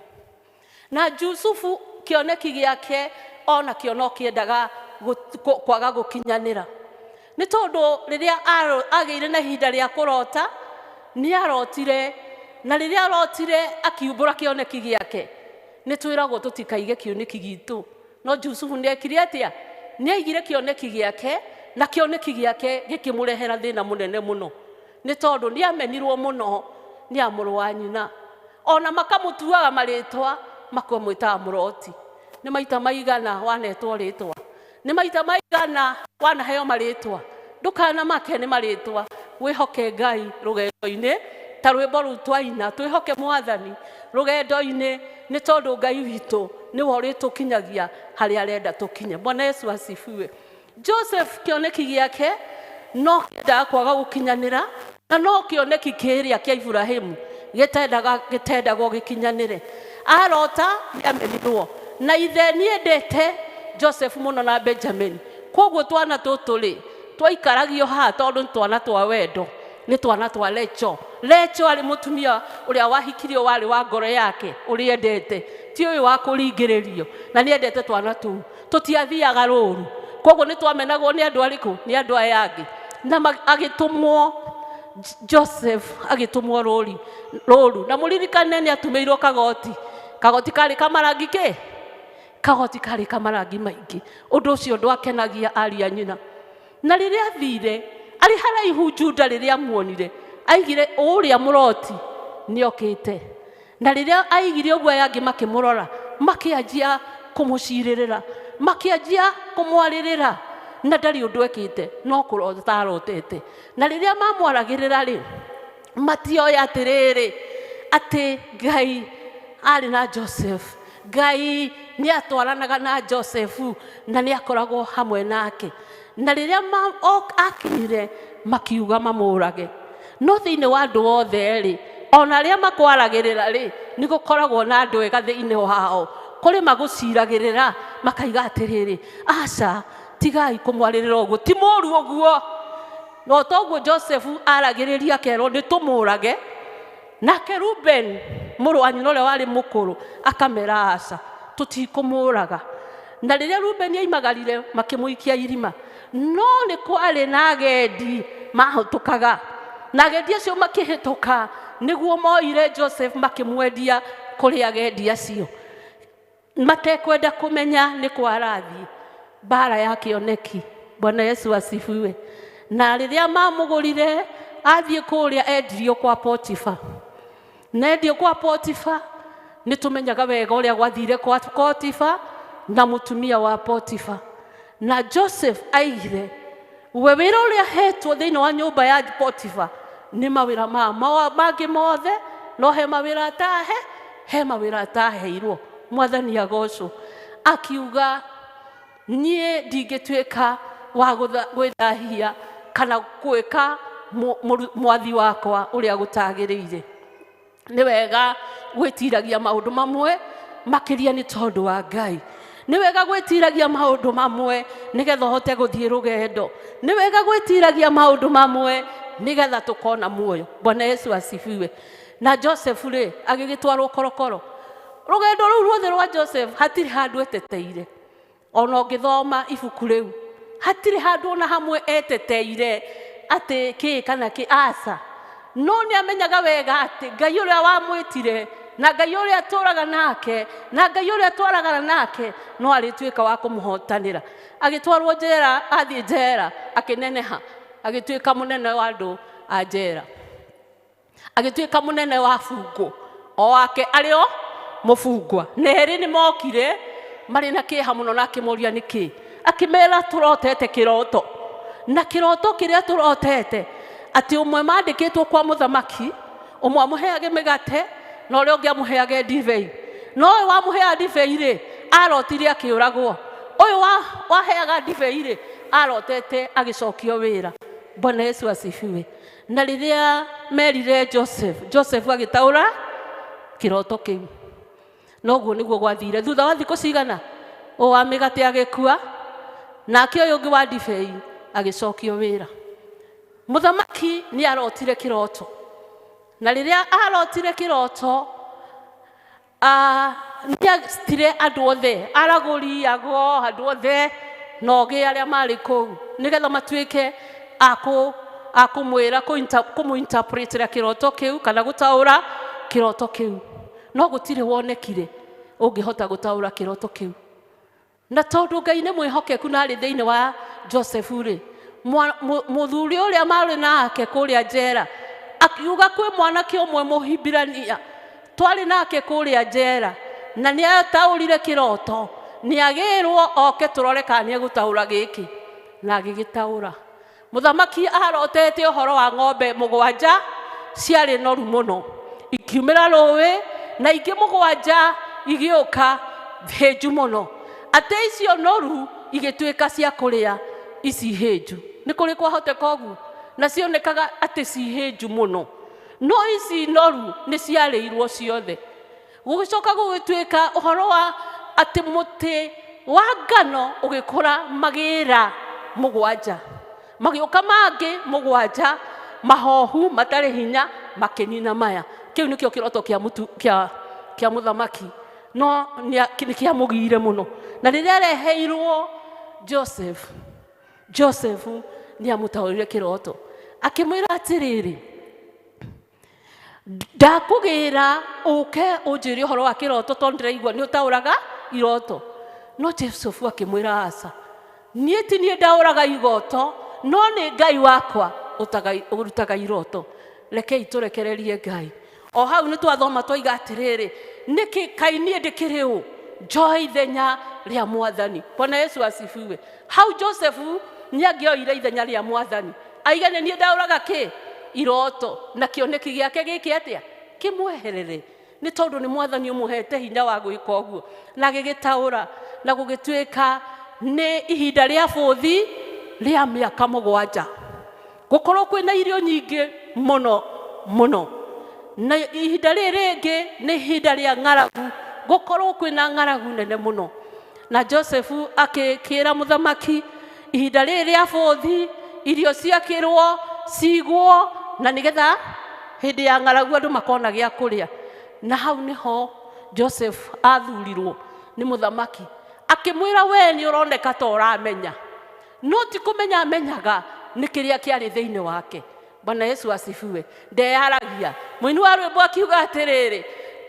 Na Jusufu kĩoneki gĩake ona kĩo no kĩendaga kwaga gũkinyanĩra, nĩ tondũ rĩrĩa agĩire na ihinda rĩa kũrota nĩ arotire, na rĩrĩa arotire akiumbũra kĩoneki gĩake. Nĩ twĩragwo tũtikaige kĩoneki gitũ, no Jusufu nĩ ekire atĩa? Nĩ aigire kĩoneki gĩake, na kĩoneki gĩake gĩkĩmũrehera thĩna mũnene mũno, nĩ tondũ nĩ amenirwo mũno nĩ a mũrũ wa nyina, ona makamũtuaga marĩtwa, makamwĩtaga mũroti. Nĩ maita maigana wanetwo rĩtwa? Nĩ maita maigana wanaheo marĩtwa? Ndũkanamake nĩ marĩtwa, wĩhoke Ngai rũgendo-inĩ, ta rwĩmbo rũu twaina, twĩhoke Mwathani rũgendo-inĩ, nĩ tondũ Ngai witũ nĩwe ũrĩtũkinyagia harĩa arenda tũkinye. Bwana Yesu asifiwe. Joseph kĩoneki gĩake no kĩendaga kwaga gũkinyanĩra, na no kĩoneki kĩrĩa kĩa Ibrahimu gĩtendagwo gĩkinyanĩre. Arota nĩ amenirwo, na ithe nĩendete Joseph mũno na Benjamin, koguo twana tũtũ rĩ twaikaragio haha tondũ nĩ twana twa wendo, nĩ twana twa Lecho. Lecho arĩ mũtumia ũrĩa wahikirio warĩ wa ngoro yake ũrĩa endete, ti ũyũ wa kũringĩrĩrio, na nĩ endete twana tũu tũtiathiaga rũru, koguo nĩ twamenagwo nĩ andũ arĩkũ? Nĩ andũ aya angĩ. Na agĩtũmwo Joseph agĩtũmwo rũri rũru, na mũririkane nĩ atũmĩirwo kagoti, kagoti karĩ kamarangi kĩ kagoti karĩ kamarangi maingĩ. Ũndũ ũcio ndwakenagia ariũ a nyina. Na rĩrĩa athire arĩ haraihu, Juda rĩrĩa amuonire aigire ũrĩa mũroti nĩokĩte, na rĩrĩa aigire ũguo aya angĩ makĩmũrora, makĩanjia kũmũcirĩrĩra, makĩanjia kũmwarĩrĩra, na ndarĩ ũndũ ekĩte no kũrota arotete. Na rĩrĩa mamwaragĩrĩra rĩ, matioĩ atĩrĩrĩ atĩ Ngai arĩ na Joseph. Ngai nĩ atwaranaga na Joseph na nĩ akoragwo hamwe nake. Na rĩrĩa akinyire makiuga mamũrage, no thĩinĩ wa andũ othe rĩ, ona arĩa makwaragĩrĩra rĩ, nĩ gũkoragwo na andũ ega thĩinĩ wao. Kũrĩ magũciragĩrĩra makaiga atĩrĩrĩ, aca tigai kũmwarĩrĩra ũguo, ti mũũru ũguo. No toguo Joseph aragĩrĩria akerwo nĩ tũmũrage. Nake Ruben mũrũ wa nyina ũrĩa warĩ mũkũrũ akamera aca tũtikũmũraga. Na rĩrĩa Ruben aimagarire makĩmũikia irima, no nĩ kwarĩ na agendi mahĩtũkaga, na agendi acio makĩhĩtũka nĩguo moire Joseph makĩmwendia kũrĩ agendi acio matekwenda kũmenya nĩ kwarathiĩ mbara ya kĩoneki. Bwana Yesu asifiwe. Na rĩrĩa mamũgũrire athiĩ kũrĩa endirio kwa Potifa, na endio kwa Potifa nĩ tũmenyaga wega ũrĩa gwathire kwa Potifa na mũtumia wa Potifa. Na Joseph aigire we wĩra ũrĩa ahetwo thĩinĩ wa nyũmba ya Potifa nĩ mawĩra mangĩ mothe, no he mawĩra atahe, he mawĩra ataheirwo. Mwathani agocwo. Akiuga niĩ ndingĩtuĩka wa gwĩthahia kana gwĩka mwathi wakwa ũrĩa gũtagĩrĩire. Nĩ wega gwĩtiragia maũndũ mamwe makĩria nĩ tondũ wa Ngai. Nĩ wega gwĩtiragia maũndũ mamwe nĩgetha ũhote gũthiĩ rũgendo. Nĩ wega gwĩtiragia maũndũ mamwe nĩgetha tũkona muoyo. Bwana Yesu asifiwe. Na Joseph rĩ agĩgĩtwarwo korokoro. Rũgendo rũu ruothe rwa Joseph hatirĩ handũ eteteire. Ona ũngĩthoma ibuku rĩu hatirĩ handũ ona hamwe eteteire atĩ kĩ kana kĩ, aca. No nĩ amenyaga wega atĩ Ngai ũrĩa wamwĩtire na Ngai ũrĩa atũraga nake na Ngai ũrĩa atwaragana nake no arĩtuĩka wa kũmũhotanĩra. Agĩtwarwo njera, athiĩ njera akĩneneha, agĩtuĩka mũnene wa andũ a njera, agĩtuĩka mũnene wa bungwo o wake arĩ o mũbungwa. Na erĩ nĩ mokire marĩ na kĩeha mũno, na akĩmoria nĩkĩ. Akĩmera tũrotete kĩroto, na kĩroto kĩrĩa tũrotete atĩ ũmwe mandĩkĩtwo kwa mũthamaki, ũmwe amũheage mĩgate na ũrĩa ũngĩ amũheage ndibei. No ũyũ wamũheaga ndibei rĩ arotire akĩũragwo, ũyũ waheaga ndibei rĩ arotete agĩcokio wĩra. Bwana Yesu asifiwe. Na rĩrĩa merire Joseph, Joseph agĩtaũra kĩroto kĩu. Noguo nĩguo gwathire. Thutha wa thikũ cigana, ũyũ wa mĩgate agĩkua, nake ũyũ ũngĩ wa ndibei agĩcokio wĩra. Mũthamaki nĩ arotire kĩroto, na rĩrĩa arotire kĩroto nĩ acitire andũ othe, aragũri, ago, andũ othe na ogĩ arĩa marĩ kũu, nĩgetha matuĩke a kũmwĩra kũmũinterpretera kĩroto kĩu kana gũtaũra kĩroto kĩu. No gũtirĩ wonekire ũngĩhota gũtaũra kĩroto kĩu. Na tondũ Ngai nĩ mwĩhokeku na arĩ thĩinĩ wa Joseph rĩ, mũthuri ũrĩa marĩ nake kũrĩa njera akiuga kwĩ mwanake ũmwe Mũhibirania twarĩ nake kũrĩa njera na nĩ ataũrire kĩroto, nĩ agĩrwo oke tũrore kana nĩ egũtaũra gĩkĩ. Na agĩgĩtaũra. Mũthamaki arotete ũhoro wa ng'ombe mũgwanja ciarĩ noru mũno, ikiumĩra rũĩ na ingĩ mũgwanja igĩũka hĩnju mũno, atĩ icio noru igĩtuĩka cia kũrĩa ici hĩnju. Nĩ kũrĩ kwahoteka ũguo? Na cionekaga atĩ ci hĩnju mũno, no ici noru nĩ ciarĩirwo ciothe. Gũgĩcoka gũgĩtuĩka ũhoro wa atĩ mũtĩ wa ngano ũgĩkũra magĩra mũgwanja, magĩũka mangĩ mũgwanja mahohu matarĩ hinya makĩnina maya. Kĩu nĩkĩo kĩroto kĩa mũthamaki, no nĩ kĩamũgiire mũno. Na rĩrĩa areheirwo Joseph, Joseph nĩ amũtaũrire kĩroto akĩmwĩra atĩrĩrĩ, ndakũgĩra ũke ũnjĩre ũhoro wa kĩroto tondũ ndĩraigua nĩ ũtaũraga iroto. No Joseph akĩmwĩra aca, niĩ ti niĩ ndaũraga igoto, no nĩ Ngai wakwa ũrutaga iroto. Rekei tũrekererie Ngai. O hau nĩ twathoma twaiga atĩrĩrĩ, nĩkĩ kaĩ niĩ ndĩkĩrĩ ũ njoe ithenya rĩa mwathani. Bwana Yesu asifiwe. Hau Joseph nĩ angĩoire ithenya rĩa mwathani, aiga nĩ niĩ ndaũraga kĩ iroto, na kĩoneki gĩake gĩkĩ atĩa kĩmweherere, nĩ tondũ nĩ mwathani ũmũhete hinya wa gwĩka ũguo. Na agĩgĩtaũra, na gũgĩtuĩka nĩ ihinda rĩa bũthi rĩa mĩaka mũgwanja, gũkorwo kwĩna irio nyingĩ mũno mũno, na ihinda rĩrĩ rĩngĩ nĩ ihinda rĩa ng'aragu Gũkorwo kwĩna ng'aragu nene mũno. Na Josefu akĩra mũthamaki ihinda rĩrĩ rĩa bũthi irio ciakĩrwo cigwo na nĩgetha hĩndĩ ya ng'aragu andũ makona gĩa kũrĩa. Na hau nĩho Joseph athurirwo nĩ mũthamaki akĩmwĩra we nĩ ũroneka ta ũramenya, no ti kũmenya amenyaga nĩ kĩrĩa kĩarĩ thĩinĩ wake. Bwana Yesu asifiwe. Ndeyaragia. Mũini wa rwĩmbo akiuga atĩrĩrĩ,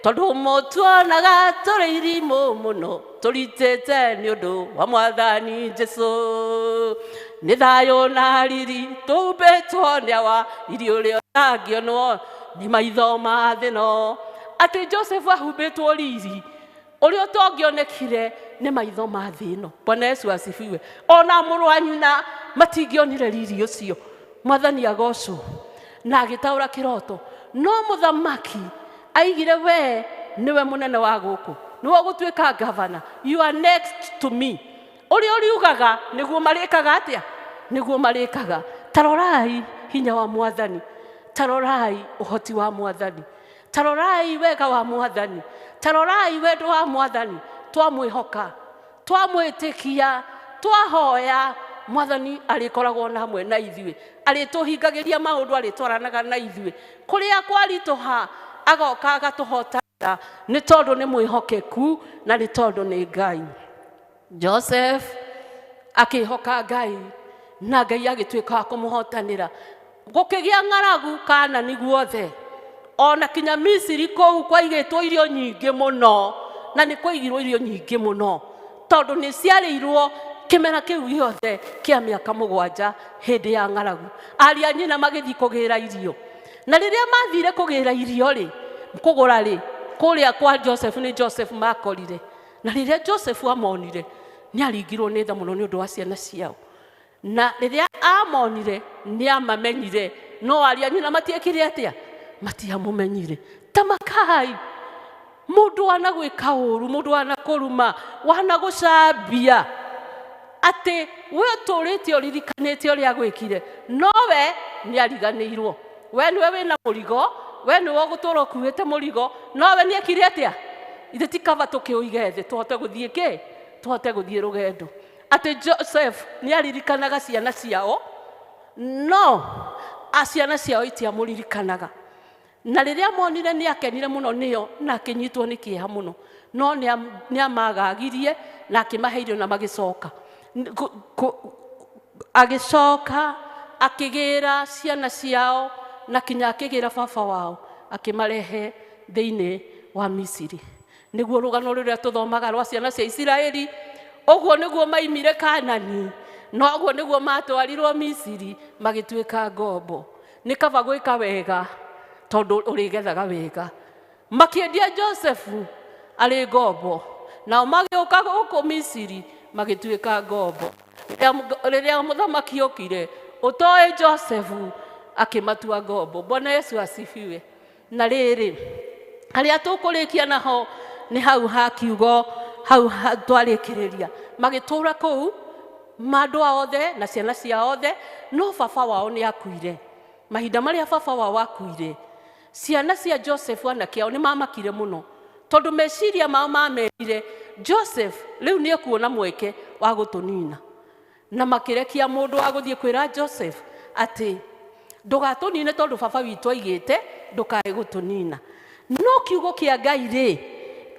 tondũ mũtuonaga tũrĩ irimũ mũno tũritĩte nĩ ũndũ wa mwathani Jesũ, nĩ thayũ na riri tũhumbĩtwo nĩ awa riri ũrĩa ũtangĩonwo nĩ maitho ma thĩ no. Atĩ Joseph ahumbĩtwo riri ũrĩa ũtongĩonekire nĩ maitho ma thĩ ĩno. Bwana Yesu asifiwe. Ona mũrũ wa nyina matingĩonire riri ũcio. Mwathani agocwo. Na agĩtaũra kĩroto. No mũthamaki aigire we nĩwe mũnene wa gũkũ, nĩwe ũgũtuĩka governor, you are next to me. Ũrĩa ũriugaga nĩguo marĩkaga atĩa? Nĩguo marĩkaga. Tarorai hinya wa mwathani, tarorai ũhoti wa mwathani, tarorai wega wa mwathani, tarorai wendo wa mwathani. Twamwĩhoka, twamwĩtĩkia, twahoya, mwathani arĩkoragwo na hamwe na ithuĩ, arĩtũhingagĩria maũndũ, arĩtwaranaga na ithuĩ. Kũrĩa kwaritũha agoka agatũhotana, nĩ tondũ nĩ mwĩhokeku na nĩ tondũ nĩ Ngai. Joseph akĩhoka Ngai na Ngai agĩtuĩka wa kũmũhotanĩra. Gũkĩgĩa ng'aragu Kanani guothe, ona kinya Misiri kũu kwaigĩtwo irio nyingĩ mũno, na nĩ kwaigirwo irio nyingĩ mũno tondũ nĩ ciarĩirwo kĩmera kĩu gĩothe kĩa mĩaka 7 hĩndĩ ya ng'aragu. Ariũ a nyina magĩthiĩ kũgĩra irio, na rĩrĩa mathire kũgĩra irio rĩ, kũgũra rĩ, kũrĩa kwa Joseph nĩ Joseph makorire. Na rĩrĩa Joseph amonire nĩ aringirwo nĩ tha mũno nĩ ũndũ wa ciana ciao, na rĩrĩa amonire nĩ amamenyire, no ariũ a nyina matiekire atĩa? Matiamũmenyire. Tamakai mũndũ wanagwĩka ũru, mũndũ wanakũruma, wanagũcambia, atĩ we ũtũrĩte ũririkanĩte ũrĩa agwĩkire, no we nĩ ariganĩirwo. We nĩwe wĩna mũrigo, we nĩwe ũgũtũra ũkuĩte mũrigo, no we nĩ ekire atĩa? Ithe ti kaba tũkĩũige thĩ tũhote gũthiĩ kĩ? Tũhote gũthiĩ rũgendo. Atĩ Joseph nĩ aririkanaga ciana ciao, no ciana ciao itiamũririkanaga. Na rĩrĩa monire nĩ akenire mũno nĩo na akĩnyitwo nĩ kĩeha mũno, no nĩ amagagirie na akĩmahe irio na magĩcoka. Agĩcoka akĩgĩra ciana ciao na kinya akĩgĩra baba wao akĩmarehe thĩinĩ wa Misiri. Nĩguo rũgano rũrĩa tũthomaga rwa ciana cia Isiraeli, ũguo nĩguo maimire Kanani, na ũguo nĩguo matwarirwo Misiri magĩtuĩka ngombo. Nĩ kaba gwĩka wega tondũ ũrĩgethaga wega. Makĩendia Josefu arĩ ngombo, nao magĩũka gũkũ Misiri magĩtuĩka ngombo. Rĩrĩa mũthamaki okire ũtoĩ Josefu akĩmatua ngombo. Bwana Yesu asifiwe. Na rĩrĩ harĩa tũkũrĩkia naho nĩ hau ha kiugo hau twarĩkĩrĩria. Magĩtũra kũu mandũ othe na ciana ciao othe, no baba wao nĩ akuire. Mahinda marĩa baba wao akuire, ciana cia Joseph anake ao nĩ mamakire mũno, tondũ meciria mao mamerire Joseph rĩu nĩ ekuona mweke wa gũtũnina. Na makĩrekia mũndũ wa gũthiĩ kwĩra Joseph atĩ ndũgatũnine tondũ baba witũ aigĩte ndũkae gũtũnina. No kiugo kĩa Ngai rĩ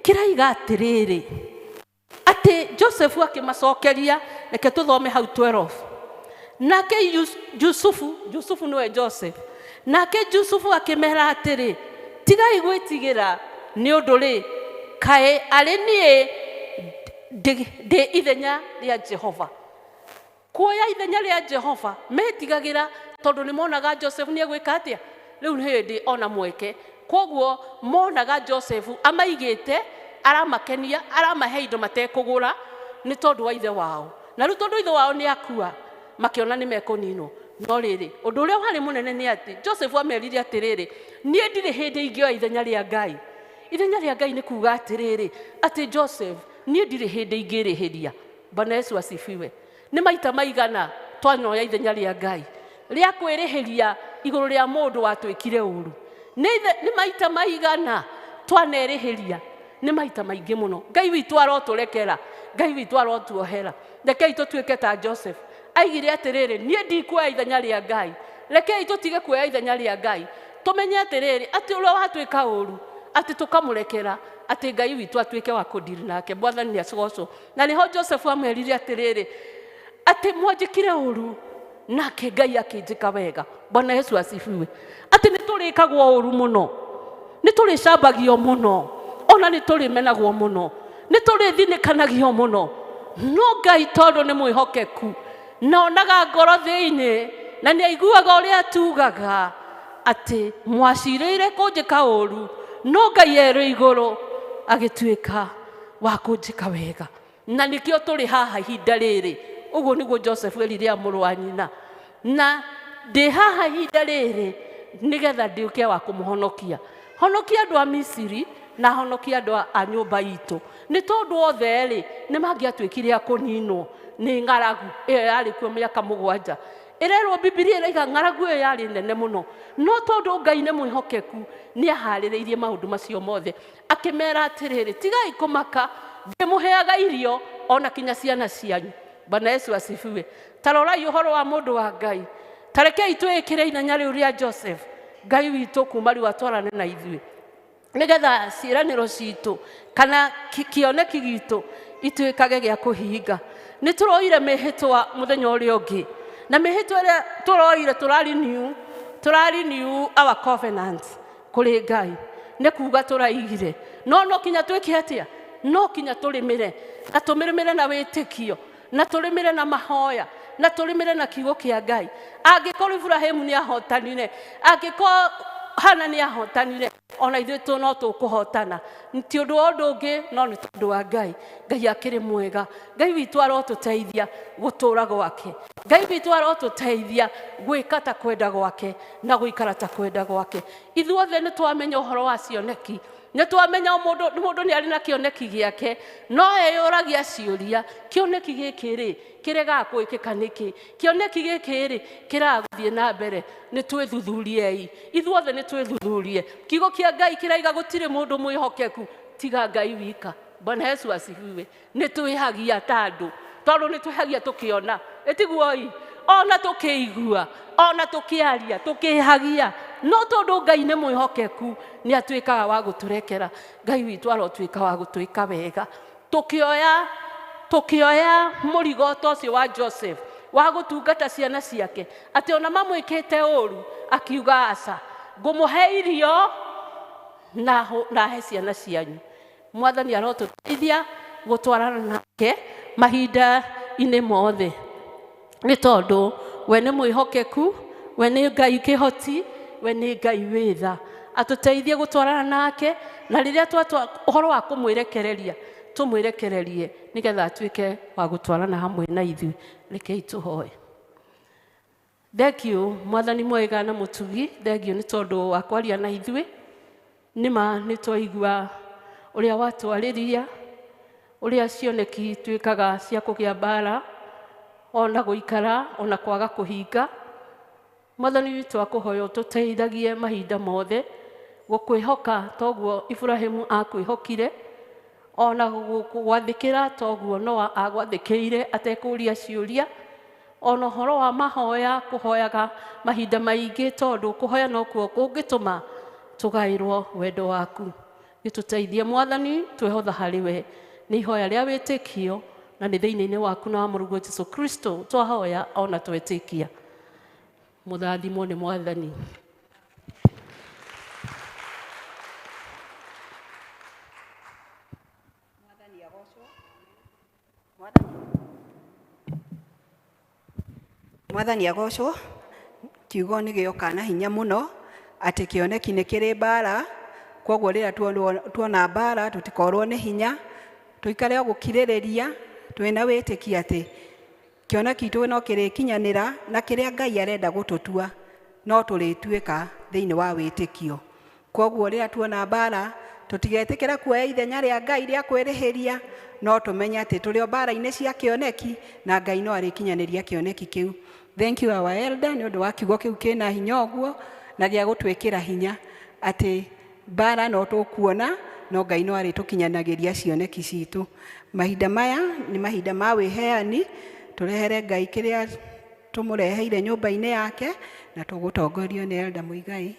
kĩraiga atĩrĩrĩ, atĩ Joseph akĩmacokeria, reke tũthome hau 12. Nake Jusufu, Jusufu nĩwe Joseph, nake Jusufu akĩmera atĩrĩ, tigai gwĩtigĩra, nĩ ũndũ rĩ kaĩ arĩ niĩ ndĩ ithenya rĩa Jehova. Kuoya ithenya rĩa Jehova metigagĩra tondũ nĩ monaga Joseph nĩ egwĩka atĩa? Rĩu nĩ hĩndĩ ona mweke. Koguo monaga Joseph amaigĩte, aramakenia, aramahe indo matekũgũra nĩ tondũ wa ithe wao. Na rĩu tondũ ithe wao nĩ akua, makĩona nĩ mekũninwo. No rĩrĩ, ũndũ ũrĩa warĩ mũnene nĩ atĩ Joseph amerire atĩrĩrĩ, niĩ ndirĩ hĩndĩ ingĩoya ithenya rĩa Ngai. Ithenya rĩa Ngai nĩ kuga atĩrĩrĩ, atĩ Joseph, niĩ ndirĩ hĩndĩ ingĩrĩhĩria. Bwana Yesu asifiwe. Nĩ maita maigana twanoya ithenya rĩa Ngai rĩa kwĩrĩhĩria igũrũ rĩa mũndũ watwĩkire ũru. Nĩ maita maigana twanerĩhĩria. Nĩ maita maingĩ mũno. Ngai witũ arotũrekera, Ngai witũ arotuohera. Rekei tũtuĩke ta Joseph. Aigire atĩrĩrĩ, niĩ ndikuoya ithenya rĩa Ngai. Rekei tũtige kuoya ithenya rĩa Ngai. Tũmenye atĩrĩrĩ, atĩ ũrĩa watwĩka ũru, atĩ tũkamũrekera, atĩ Ngai witũ atuĩke wa kũndiri nake. Mwathani nĩ acogocwo. Na nĩho Joseph amwerire atĩrĩrĩ, atĩ mwanjĩkire ũru, nake Ngai akĩnjĩka wega. Bwana Yesu asifiwe. Atĩ nĩ tũrĩkagwo ũru mũno, nĩ tũrĩcambagio mũno, ona nĩ tũrĩmenagwo mũno, nĩ tũrĩthinĩkanagio mũno. No Ngai tondũ nĩ mwĩhokeku, na onaga ngoro thĩinĩ, na nĩ aiguaga ũrĩa tugaga, atĩ mwacirĩire kũnjĩka ũru, no Ngai erĩ igũrũ agĩtuĩka wa kũnjĩka wega. Na nĩkĩo tũrĩ haha ihinda rĩrĩ. Ũguo nĩguo Joseph erire mũrũ wa nyina, na ndĩ haha ihinda rĩrĩ nĩgetha ndĩũke wa kũmũhonokia. Honokia andũ a Misiri na honokia andũ a nyũmba itũ, nĩ tondũ othe rĩ nĩ mangĩatuĩkire a kũninwo nĩ ng'aragu ĩyo yarĩ kuo mĩaka 7. Ĩrerwo Bibilia ĩraiga ng'aragu ĩyo yarĩ nene mũno, no tondũ Ngai nĩ mwĩhokeku nĩ aharĩrĩirie maũndũ macio mothe. Akĩmera atĩrĩrĩ, tigai kũmaka, ndĩmũheaga irio ona kinya ciana cianyu. Bwana Yesu asifiwe. Ta rorai ũhoro wa mũndũ wa Ngai. Ta rekei twĩĩkĩre ithenya rĩu rĩa Joseph. Ngai witũ kuma rĩu atwarane na ithuĩ, nĩgetha ciĩranĩro citũ kana kĩoneki gitũ ituĩkage gĩa kũhinga. Nĩ tũroire mĩhĩtwa mũthenya ũrĩa ũngĩ, na mĩhĩtwa ĩrĩa tũroire tũra renew our covenant kũrĩ Ngai. Nĩ kuga tũraigire, no no kinya twĩke atĩa? No kinya tũrĩmĩre, na tũmĩrĩmĩre na wĩtĩkio, na tũrĩmĩre na mahoya, na tũrĩmĩre na kiugo kĩa Ngai. Angĩkorwo Ibrahimu nĩ ahotanire, angĩkorwo Hana nĩ ahotanire, ona ithuĩ tu no tũkũhotana. Ti ũndũ wa ũndũ ũngĩ, no nĩ tondũ wa Ngai. Ngai akĩrĩ mwega. Ngai witũ arotũteithia gũtũũra gwake. Ngai witũ arotũteithia gwĩka ta kwenda gwake na gũikara ta kwenda gwake. Ithuothe nĩ twamenya ũhoro wa cioneki, nĩ twamenya mũndũ mũndũ nĩ arĩ na kĩoneki gĩake, no eyũragia ciũria, kĩoneki gĩkĩ rĩ kĩregaga gwĩkĩka nĩkĩ? Kĩoneki gĩkĩ rĩ kĩraga gũthiĩ na mbere? Nĩ twĩthuthuriei ithuothe, nĩ twĩthuthurie. Kiugo kĩa Ngai kĩraiga gũtirĩ mũndũ mwĩhokeku tiga Ngai wika. Bwana Yesu asifiwe. Nĩ twĩhagia ta andũ, tondũ nĩ twĩhagia tũkĩona, ĩtiguoi, ona tũkĩigua, ona tũkĩaria, tũkĩhagia, no tondũ Ngai nĩ mwĩhokeku nĩ atuĩkaga wa gũtũrekera. Ngai witũ arotuĩka wa gũtwĩka wega. Tũkĩoya mũrigo ta ũcio wa Joseph wa gũtungata ciana ciake, atĩ ona mamwĩkĩte ũru akiuga, aca, ngũmũhe irio na he ciana cianyu. Mwathani arotũteithia gũtwarana nake mahinda-inĩ mothe, nĩ tondũ we nĩ mwĩhokeku, we nĩ Ngai kĩhoti, we nĩ Ngai wĩ tha. Atũteithie gũtwarana nake, na rĩrĩa twatwa ũhoro wa kũmwĩrekereria, tũmwĩrekererie nĩgetha atuĩke wa gũtwarana hamwe na ithuĩ. Rekei tũhoe. Thank you Mwathani mwega na mũtugi, thank you nĩ tondũ wa kwaria na ithuĩ. Nĩma nĩ twaigua ũrĩa watwarĩria, ũrĩa cioneki ituĩkaga cia kũgĩa mbara, ona gũikara, ona kwaga kũhinga. Mwathani witũ, akũhoya ũtũteithagie mahinda mothe gũkwĩhoka toguo Ibrahimu akwĩhokire, ona gwathĩkĩra toguo Noa agwathĩkĩire atekũria ciũria, ona ũhoro wa mahoya, kũhoyaga mahinda maingĩ, tondũ kũhoya nokuo kũngĩtũma tũgaĩrwo wendo waku. Gĩtũteithie Mwathani, twehotha harĩ we. Nĩ ihoya rĩa wĩtĩkio na nĩ thĩinĩ-inĩ waku na wa mũrũguo Jesu Kristo twahoya ona twetĩkia. Mũthathimwo nĩ Mwathani. Mwathani agocwo. Mwathani agocwo. Kiugo nĩ gĩoka na hinya mũno atĩ kĩoneki nĩ kĩrĩ mbara. Koguo rĩrĩa tuona mbara, tũtikorwo nĩ hinya, tũikare o gũkirĩrĩria twĩna wĩtĩkio atĩ kĩoneki gitũ no kĩrĩkinyanĩra, na kĩrĩa Ngai arenda gũtũtua no tũrĩtuĩka thĩinĩ wa wĩtĩkio. Koguo rĩrĩa tuona mbara, tũtigetĩkĩra kuoya ithenya rĩa Ngai rĩa kwĩrĩhĩria, no tũmenye atĩ tũrĩ o mbara-inĩ cia kĩoneki na Ngai no arĩkinyanĩria kĩoneki kĩu. Thank you, our elder, nĩ ũndũ wa kiugo kĩu kĩna hinya ũguo na gĩa gũtwĩkĩra hinya atĩ mbara no tũkuona, No Ngai no arĩtũkinyanagĩria cioneki citũ. Mahinda maya nĩ mahinda ma wĩheani, tũrehere Ngai kĩrĩa tũmũreheire nyũmba-inĩ yake, na tũgũtongorio nĩ Elder Muigai.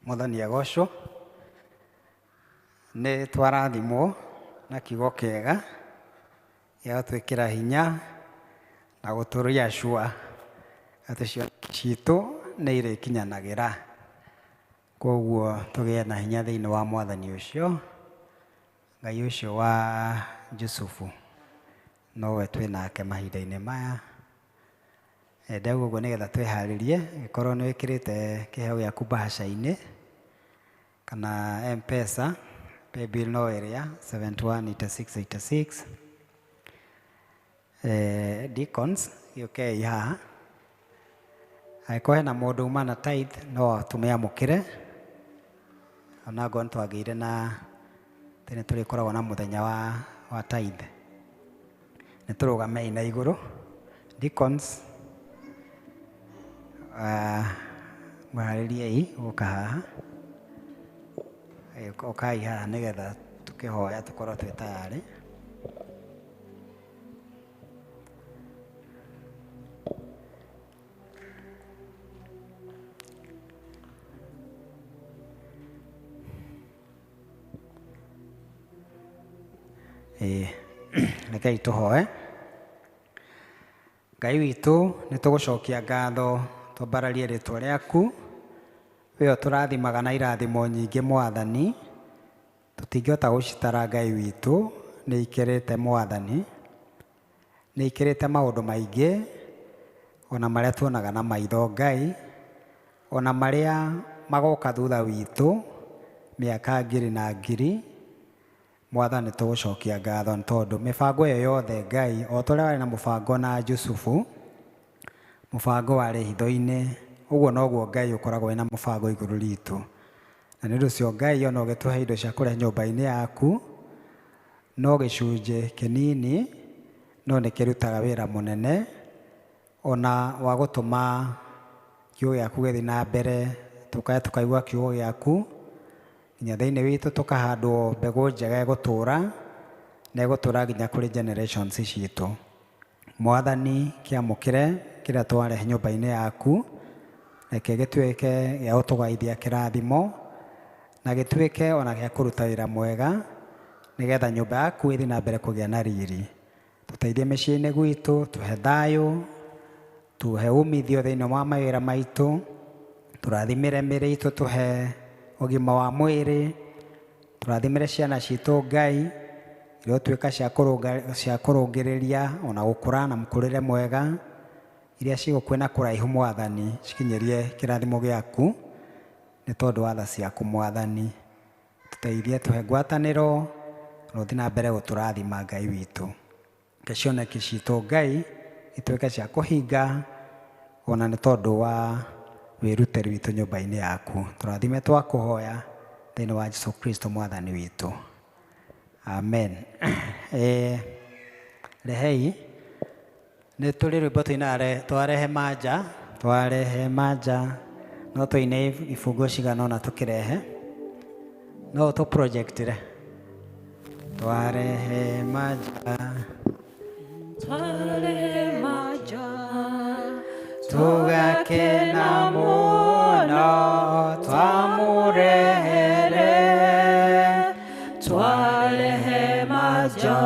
Mwathani agocwo. Nĩ twarathimwo na kiugo kĩega gĩa gũtwĩkĩra hinya na gũtũriacua atĩ cioneki citũ nĩ irĩkinyanagĩra. Koguo tũgĩe na hinya thĩinĩ wa Mwathani ũcio, Ngai ũcio wa Jusufu, nowe twĩ nake mahinda-inĩ maya. Ndauga ũguo nĩgetha twĩharĩrie, angĩkorwo nĩ wĩkĩrĩte kĩheo gĩaku mbahaca-inĩ kana M-Pesa, paybill no ĩrĩa 718686. Deacons, gĩũkei haha. Angĩkorwo hena mũndũ uma na tithe no tũmĩamũkĩre, ona ngorwo nĩ twagĩire na tene tũrĩkoragwo na mũthenya wa tithe. Nĩ tũrũgamei na igũrũ. Deacons, mwĩharĩriei gũka haha. Ũkai haha nĩgetha tũkĩhoya tũkorwo twĩ tayarĩ. Rekei tũhoe. Ngai witũ, nĩ tũgũcokia ngatho twambararie rĩtwa rĩaku. We ũtũrathimaga na irathimo nyingĩ Mwathani, tũtingĩhota gũcitara Ngai witũ, nĩ ikĩrĩte Mwathani, nĩ ikĩrĩte maũndũ maingĩ, ona marĩa tuonaga na maitho Ngai, ona marĩa magoka thutha witũ mĩaka ngiri na ngiri. Mwathani tũgũcokia ngatho nĩ tondũ mĩbango ĩyo yothe Ngai, o ta ũrĩa warĩ na mũbango na Jusufu, mũbango warĩ hitho-inĩ, ũguo noguo Ngai ũkoragwo wĩna mũbango igũrũ ritũ. Na nĩ ũndũ ũcio Ngai ona ũgĩtũhe indo cia kũrĩa nyũmba-inĩ yaku, no gĩcunjĩ kĩnini, no nĩ kĩrutaga wĩra mũnene, ona wa gũtũma kiugo gĩaku gĩthiĩ na mbere, tũkae tũkaigua kiugo gĩaku, nginya thĩinĩ witũ tũkahandwo mbegũ njega ĩgũtũra, na ĩgũtũra nginya kũrĩ generations citũ. Mwathani kĩamũkĩre kĩrĩa twarehe nyũmba-inĩ yaku, reke gĩtuĩke gĩa gũtũgaithia kĩrathimo, na gĩtuĩke ona gĩa kũruta wĩra mwega, nĩgetha nyũmba yaku ĩthiĩ na mbere kũgĩa na riri. Tũteithie mĩciĩ-inĩ gwitũ, tũhe thayũ, tũhe umithio thĩinĩ wa mawĩra maitũ, tũrathimĩre mĩrĩ itũ, tũhe ũgima wa mwĩrĩ, tũrathimĩre ciana citũ Ngai, irotuĩka cia kũrũngĩrĩria ona gũkũra na mũkũrĩre mwega, iria cigũkuĩ na kũraihu Mwathani, cikinyĩrie kĩrathimo gĩaku, nĩ tondũ wa tha ciaku Mwathani. Tũteithie, tũhe ngwatanĩro, na ũthiĩ na mbere gũtũrathima Ngai witũ. Reke cioneki citũ Ngai ituĩke cia kũhinga, ona nĩ tondũ wa wĩrutĩri witũ nyũmba-inĩ yaku. Tũrathime twakũhoya thĩinĩ wa Jesũ Kristo Mwathani witũ. Amen. Rehei nĩ tũrĩ rwĩmbo tũinaga twarehe manja, twarehe manja, no tũine ibungo cigana ũna tũkĩrehe, no tũ projectire. Twarehe manja, twarehe manja, tũgakena mũno twamũrehere, twarehe manja,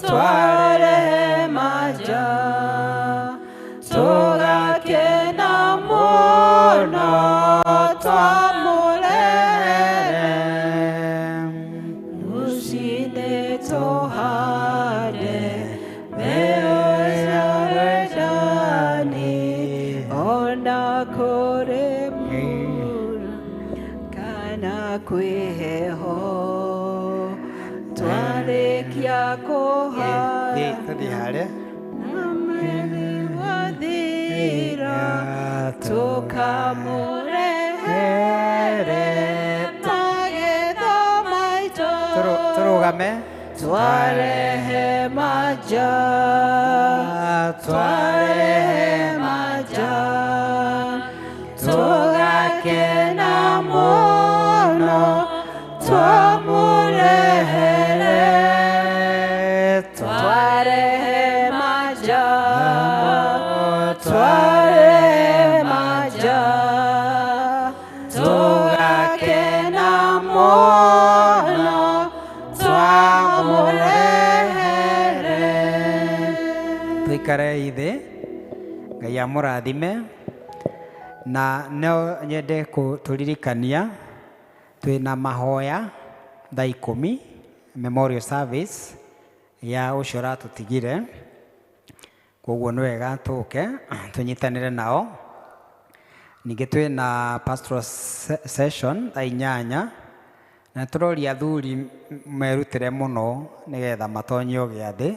twarehe manja, tũgakena mũno twamũrehere. Rũcinĩ tũhande mbeũ cia wendani, ona kũrĩ mbura kana kwĩ heho, twarĩkia kũhanda Tũthiĩ harĩa na mweri wathira, tũkamũrehere magetha maitũ. Tũrũgame. Twarehe maja, twarehe maja, tugakena muno twamurehere. Twarehe maja, twarehe maja, tugakena muno twamurehere. Tuikare ithe Ngai amũrathime. Na no nyende kũtũririkania twĩna mahoya thaa 10 memorial service ya ũcio ũratũtigire, koguo nĩ wega tũke tũnyitanĩre nao. Ningĩ twĩna pastoral session thaa 8 na tũroria athuri merutĩre mũno nĩgetha matonyio gĩathĩ.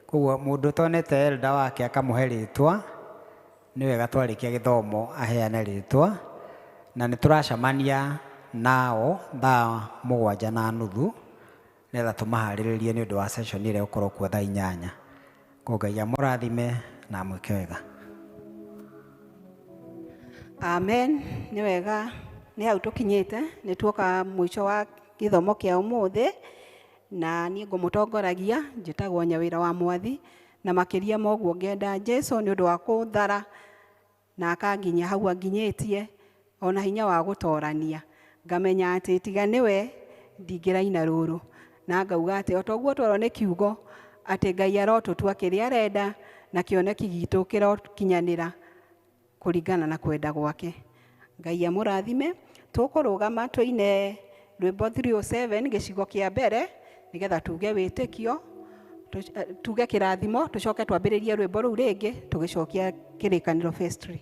Koguo mũndũ ũtonete elder wake akamũhe rĩtwa, nĩ wega twarĩkia gĩthomo aheane rĩtwa. Na nĩ tũracemania nao thaa 7:30 nĩgetha tũmaharĩrĩrie nĩ ũndũ wa session ĩrĩa ĩgũkorwo kuo thaa 8. Koguo Ngai amũrathime na amwĩke wega. Amen. Nĩ wega nĩ hau tũkinyĩte, nĩ tuoka mũico wa gĩthomo kĩa ũmũthĩ, na niĩ ngũmũtongoragia njĩtagwo Nyawĩra wa Mwathi, na makĩria ma ũguo ngenda Jesũ nĩ ũndũ wa kũthara na akanginyia hau anginyĩtie, ona hinya wa gũtorania. Ngamenya atĩ tiga nĩwe ndingĩraina rũrũ, na ngauga atĩ o ta ũguo twerwo nĩ kiugo atĩ Ngai arotũtua kĩrĩa arenda na kĩoneki gitũ kĩrokinyanĩra kũringana na kwenda gwake. Ngai amũrathime. Tũkũrũgama tũine rwĩmbo 307 gĩcigo kĩa mbere nĩgetha tuge wĩtĩkio, tuge kĩrathimo, tũcoke twambĩrĩrie rwĩmbo rũu rĩngĩ tũgĩcokia kĩrĩkanĩro phase 3.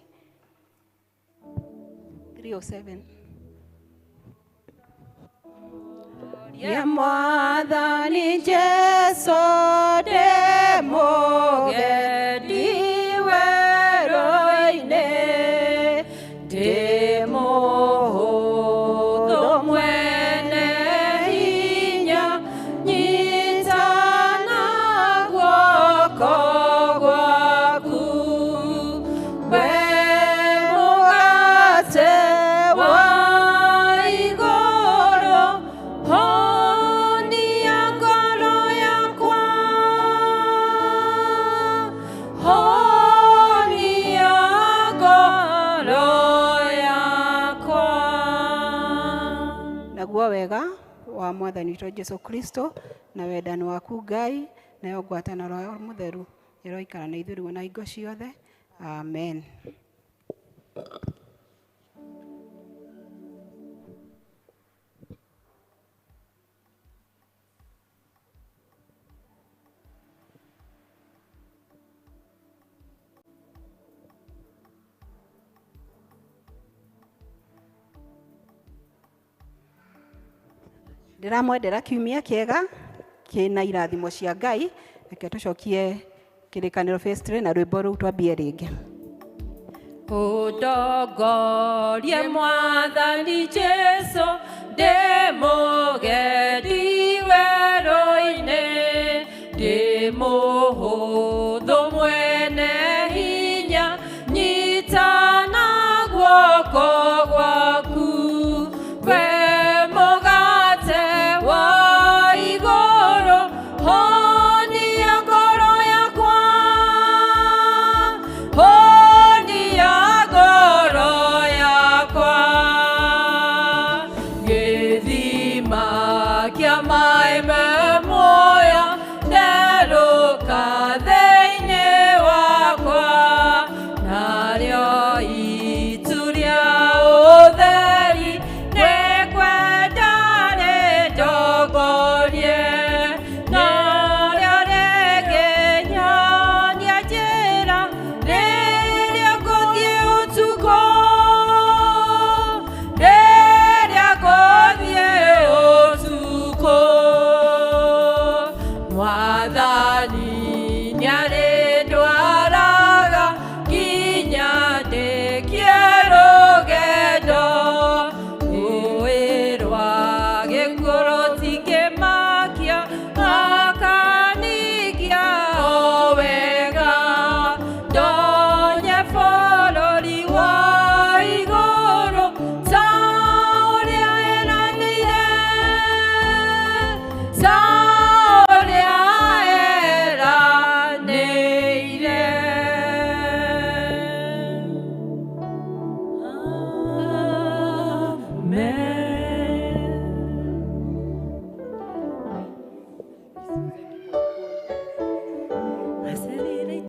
307. Ye Mwathani Jesũ ndĩ mũgendi werũ-inĩ, ndĩ mũhũthũ mwene hinya, nyitana guoko gwaku. We mũgate wa igũrũ, honia ngoro yakwa, honia ngoro yakwa. Naguo wega wa Mwathani witũ Jesũ Kristo na wendani waku Ngai nayo ngwatanĩro ya Mũtheru ĩroikara na ithuĩ rĩu na hingo ciothe. Amen. Ndĩramwendera kiumia kĩega kĩna irathimo cia Ngai. Reke tũcokie kĩrĩkanĩro phase 3 na rwĩmbo rũu twambie rĩngĩ. Ũndongorie Mwathani Jesũ ndĩ mũgendi werũ-inĩ, ndĩ mũhũthũ mwene hinya, nyitana guoko gwaku. We mũgate wa igũrũ, honia ngoro yakwa, honia ngoro yakwa. Gĩthima kĩa maĩ me muoyo, therũka thĩinĩ wakwa, narĩo itu rĩa ũtheri nĩngwenda rĩndongorie, narĩo rĩngĩnyonia njĩra rĩrĩa ngũthiĩ ũtukũ, rĩrĩa ngũthiĩ ũtukũ. Mwathani nĩarĩndwaraga nginya ndĩkie rũgendo, rũĩ rwa gĩkuũ rũtingĩmakia.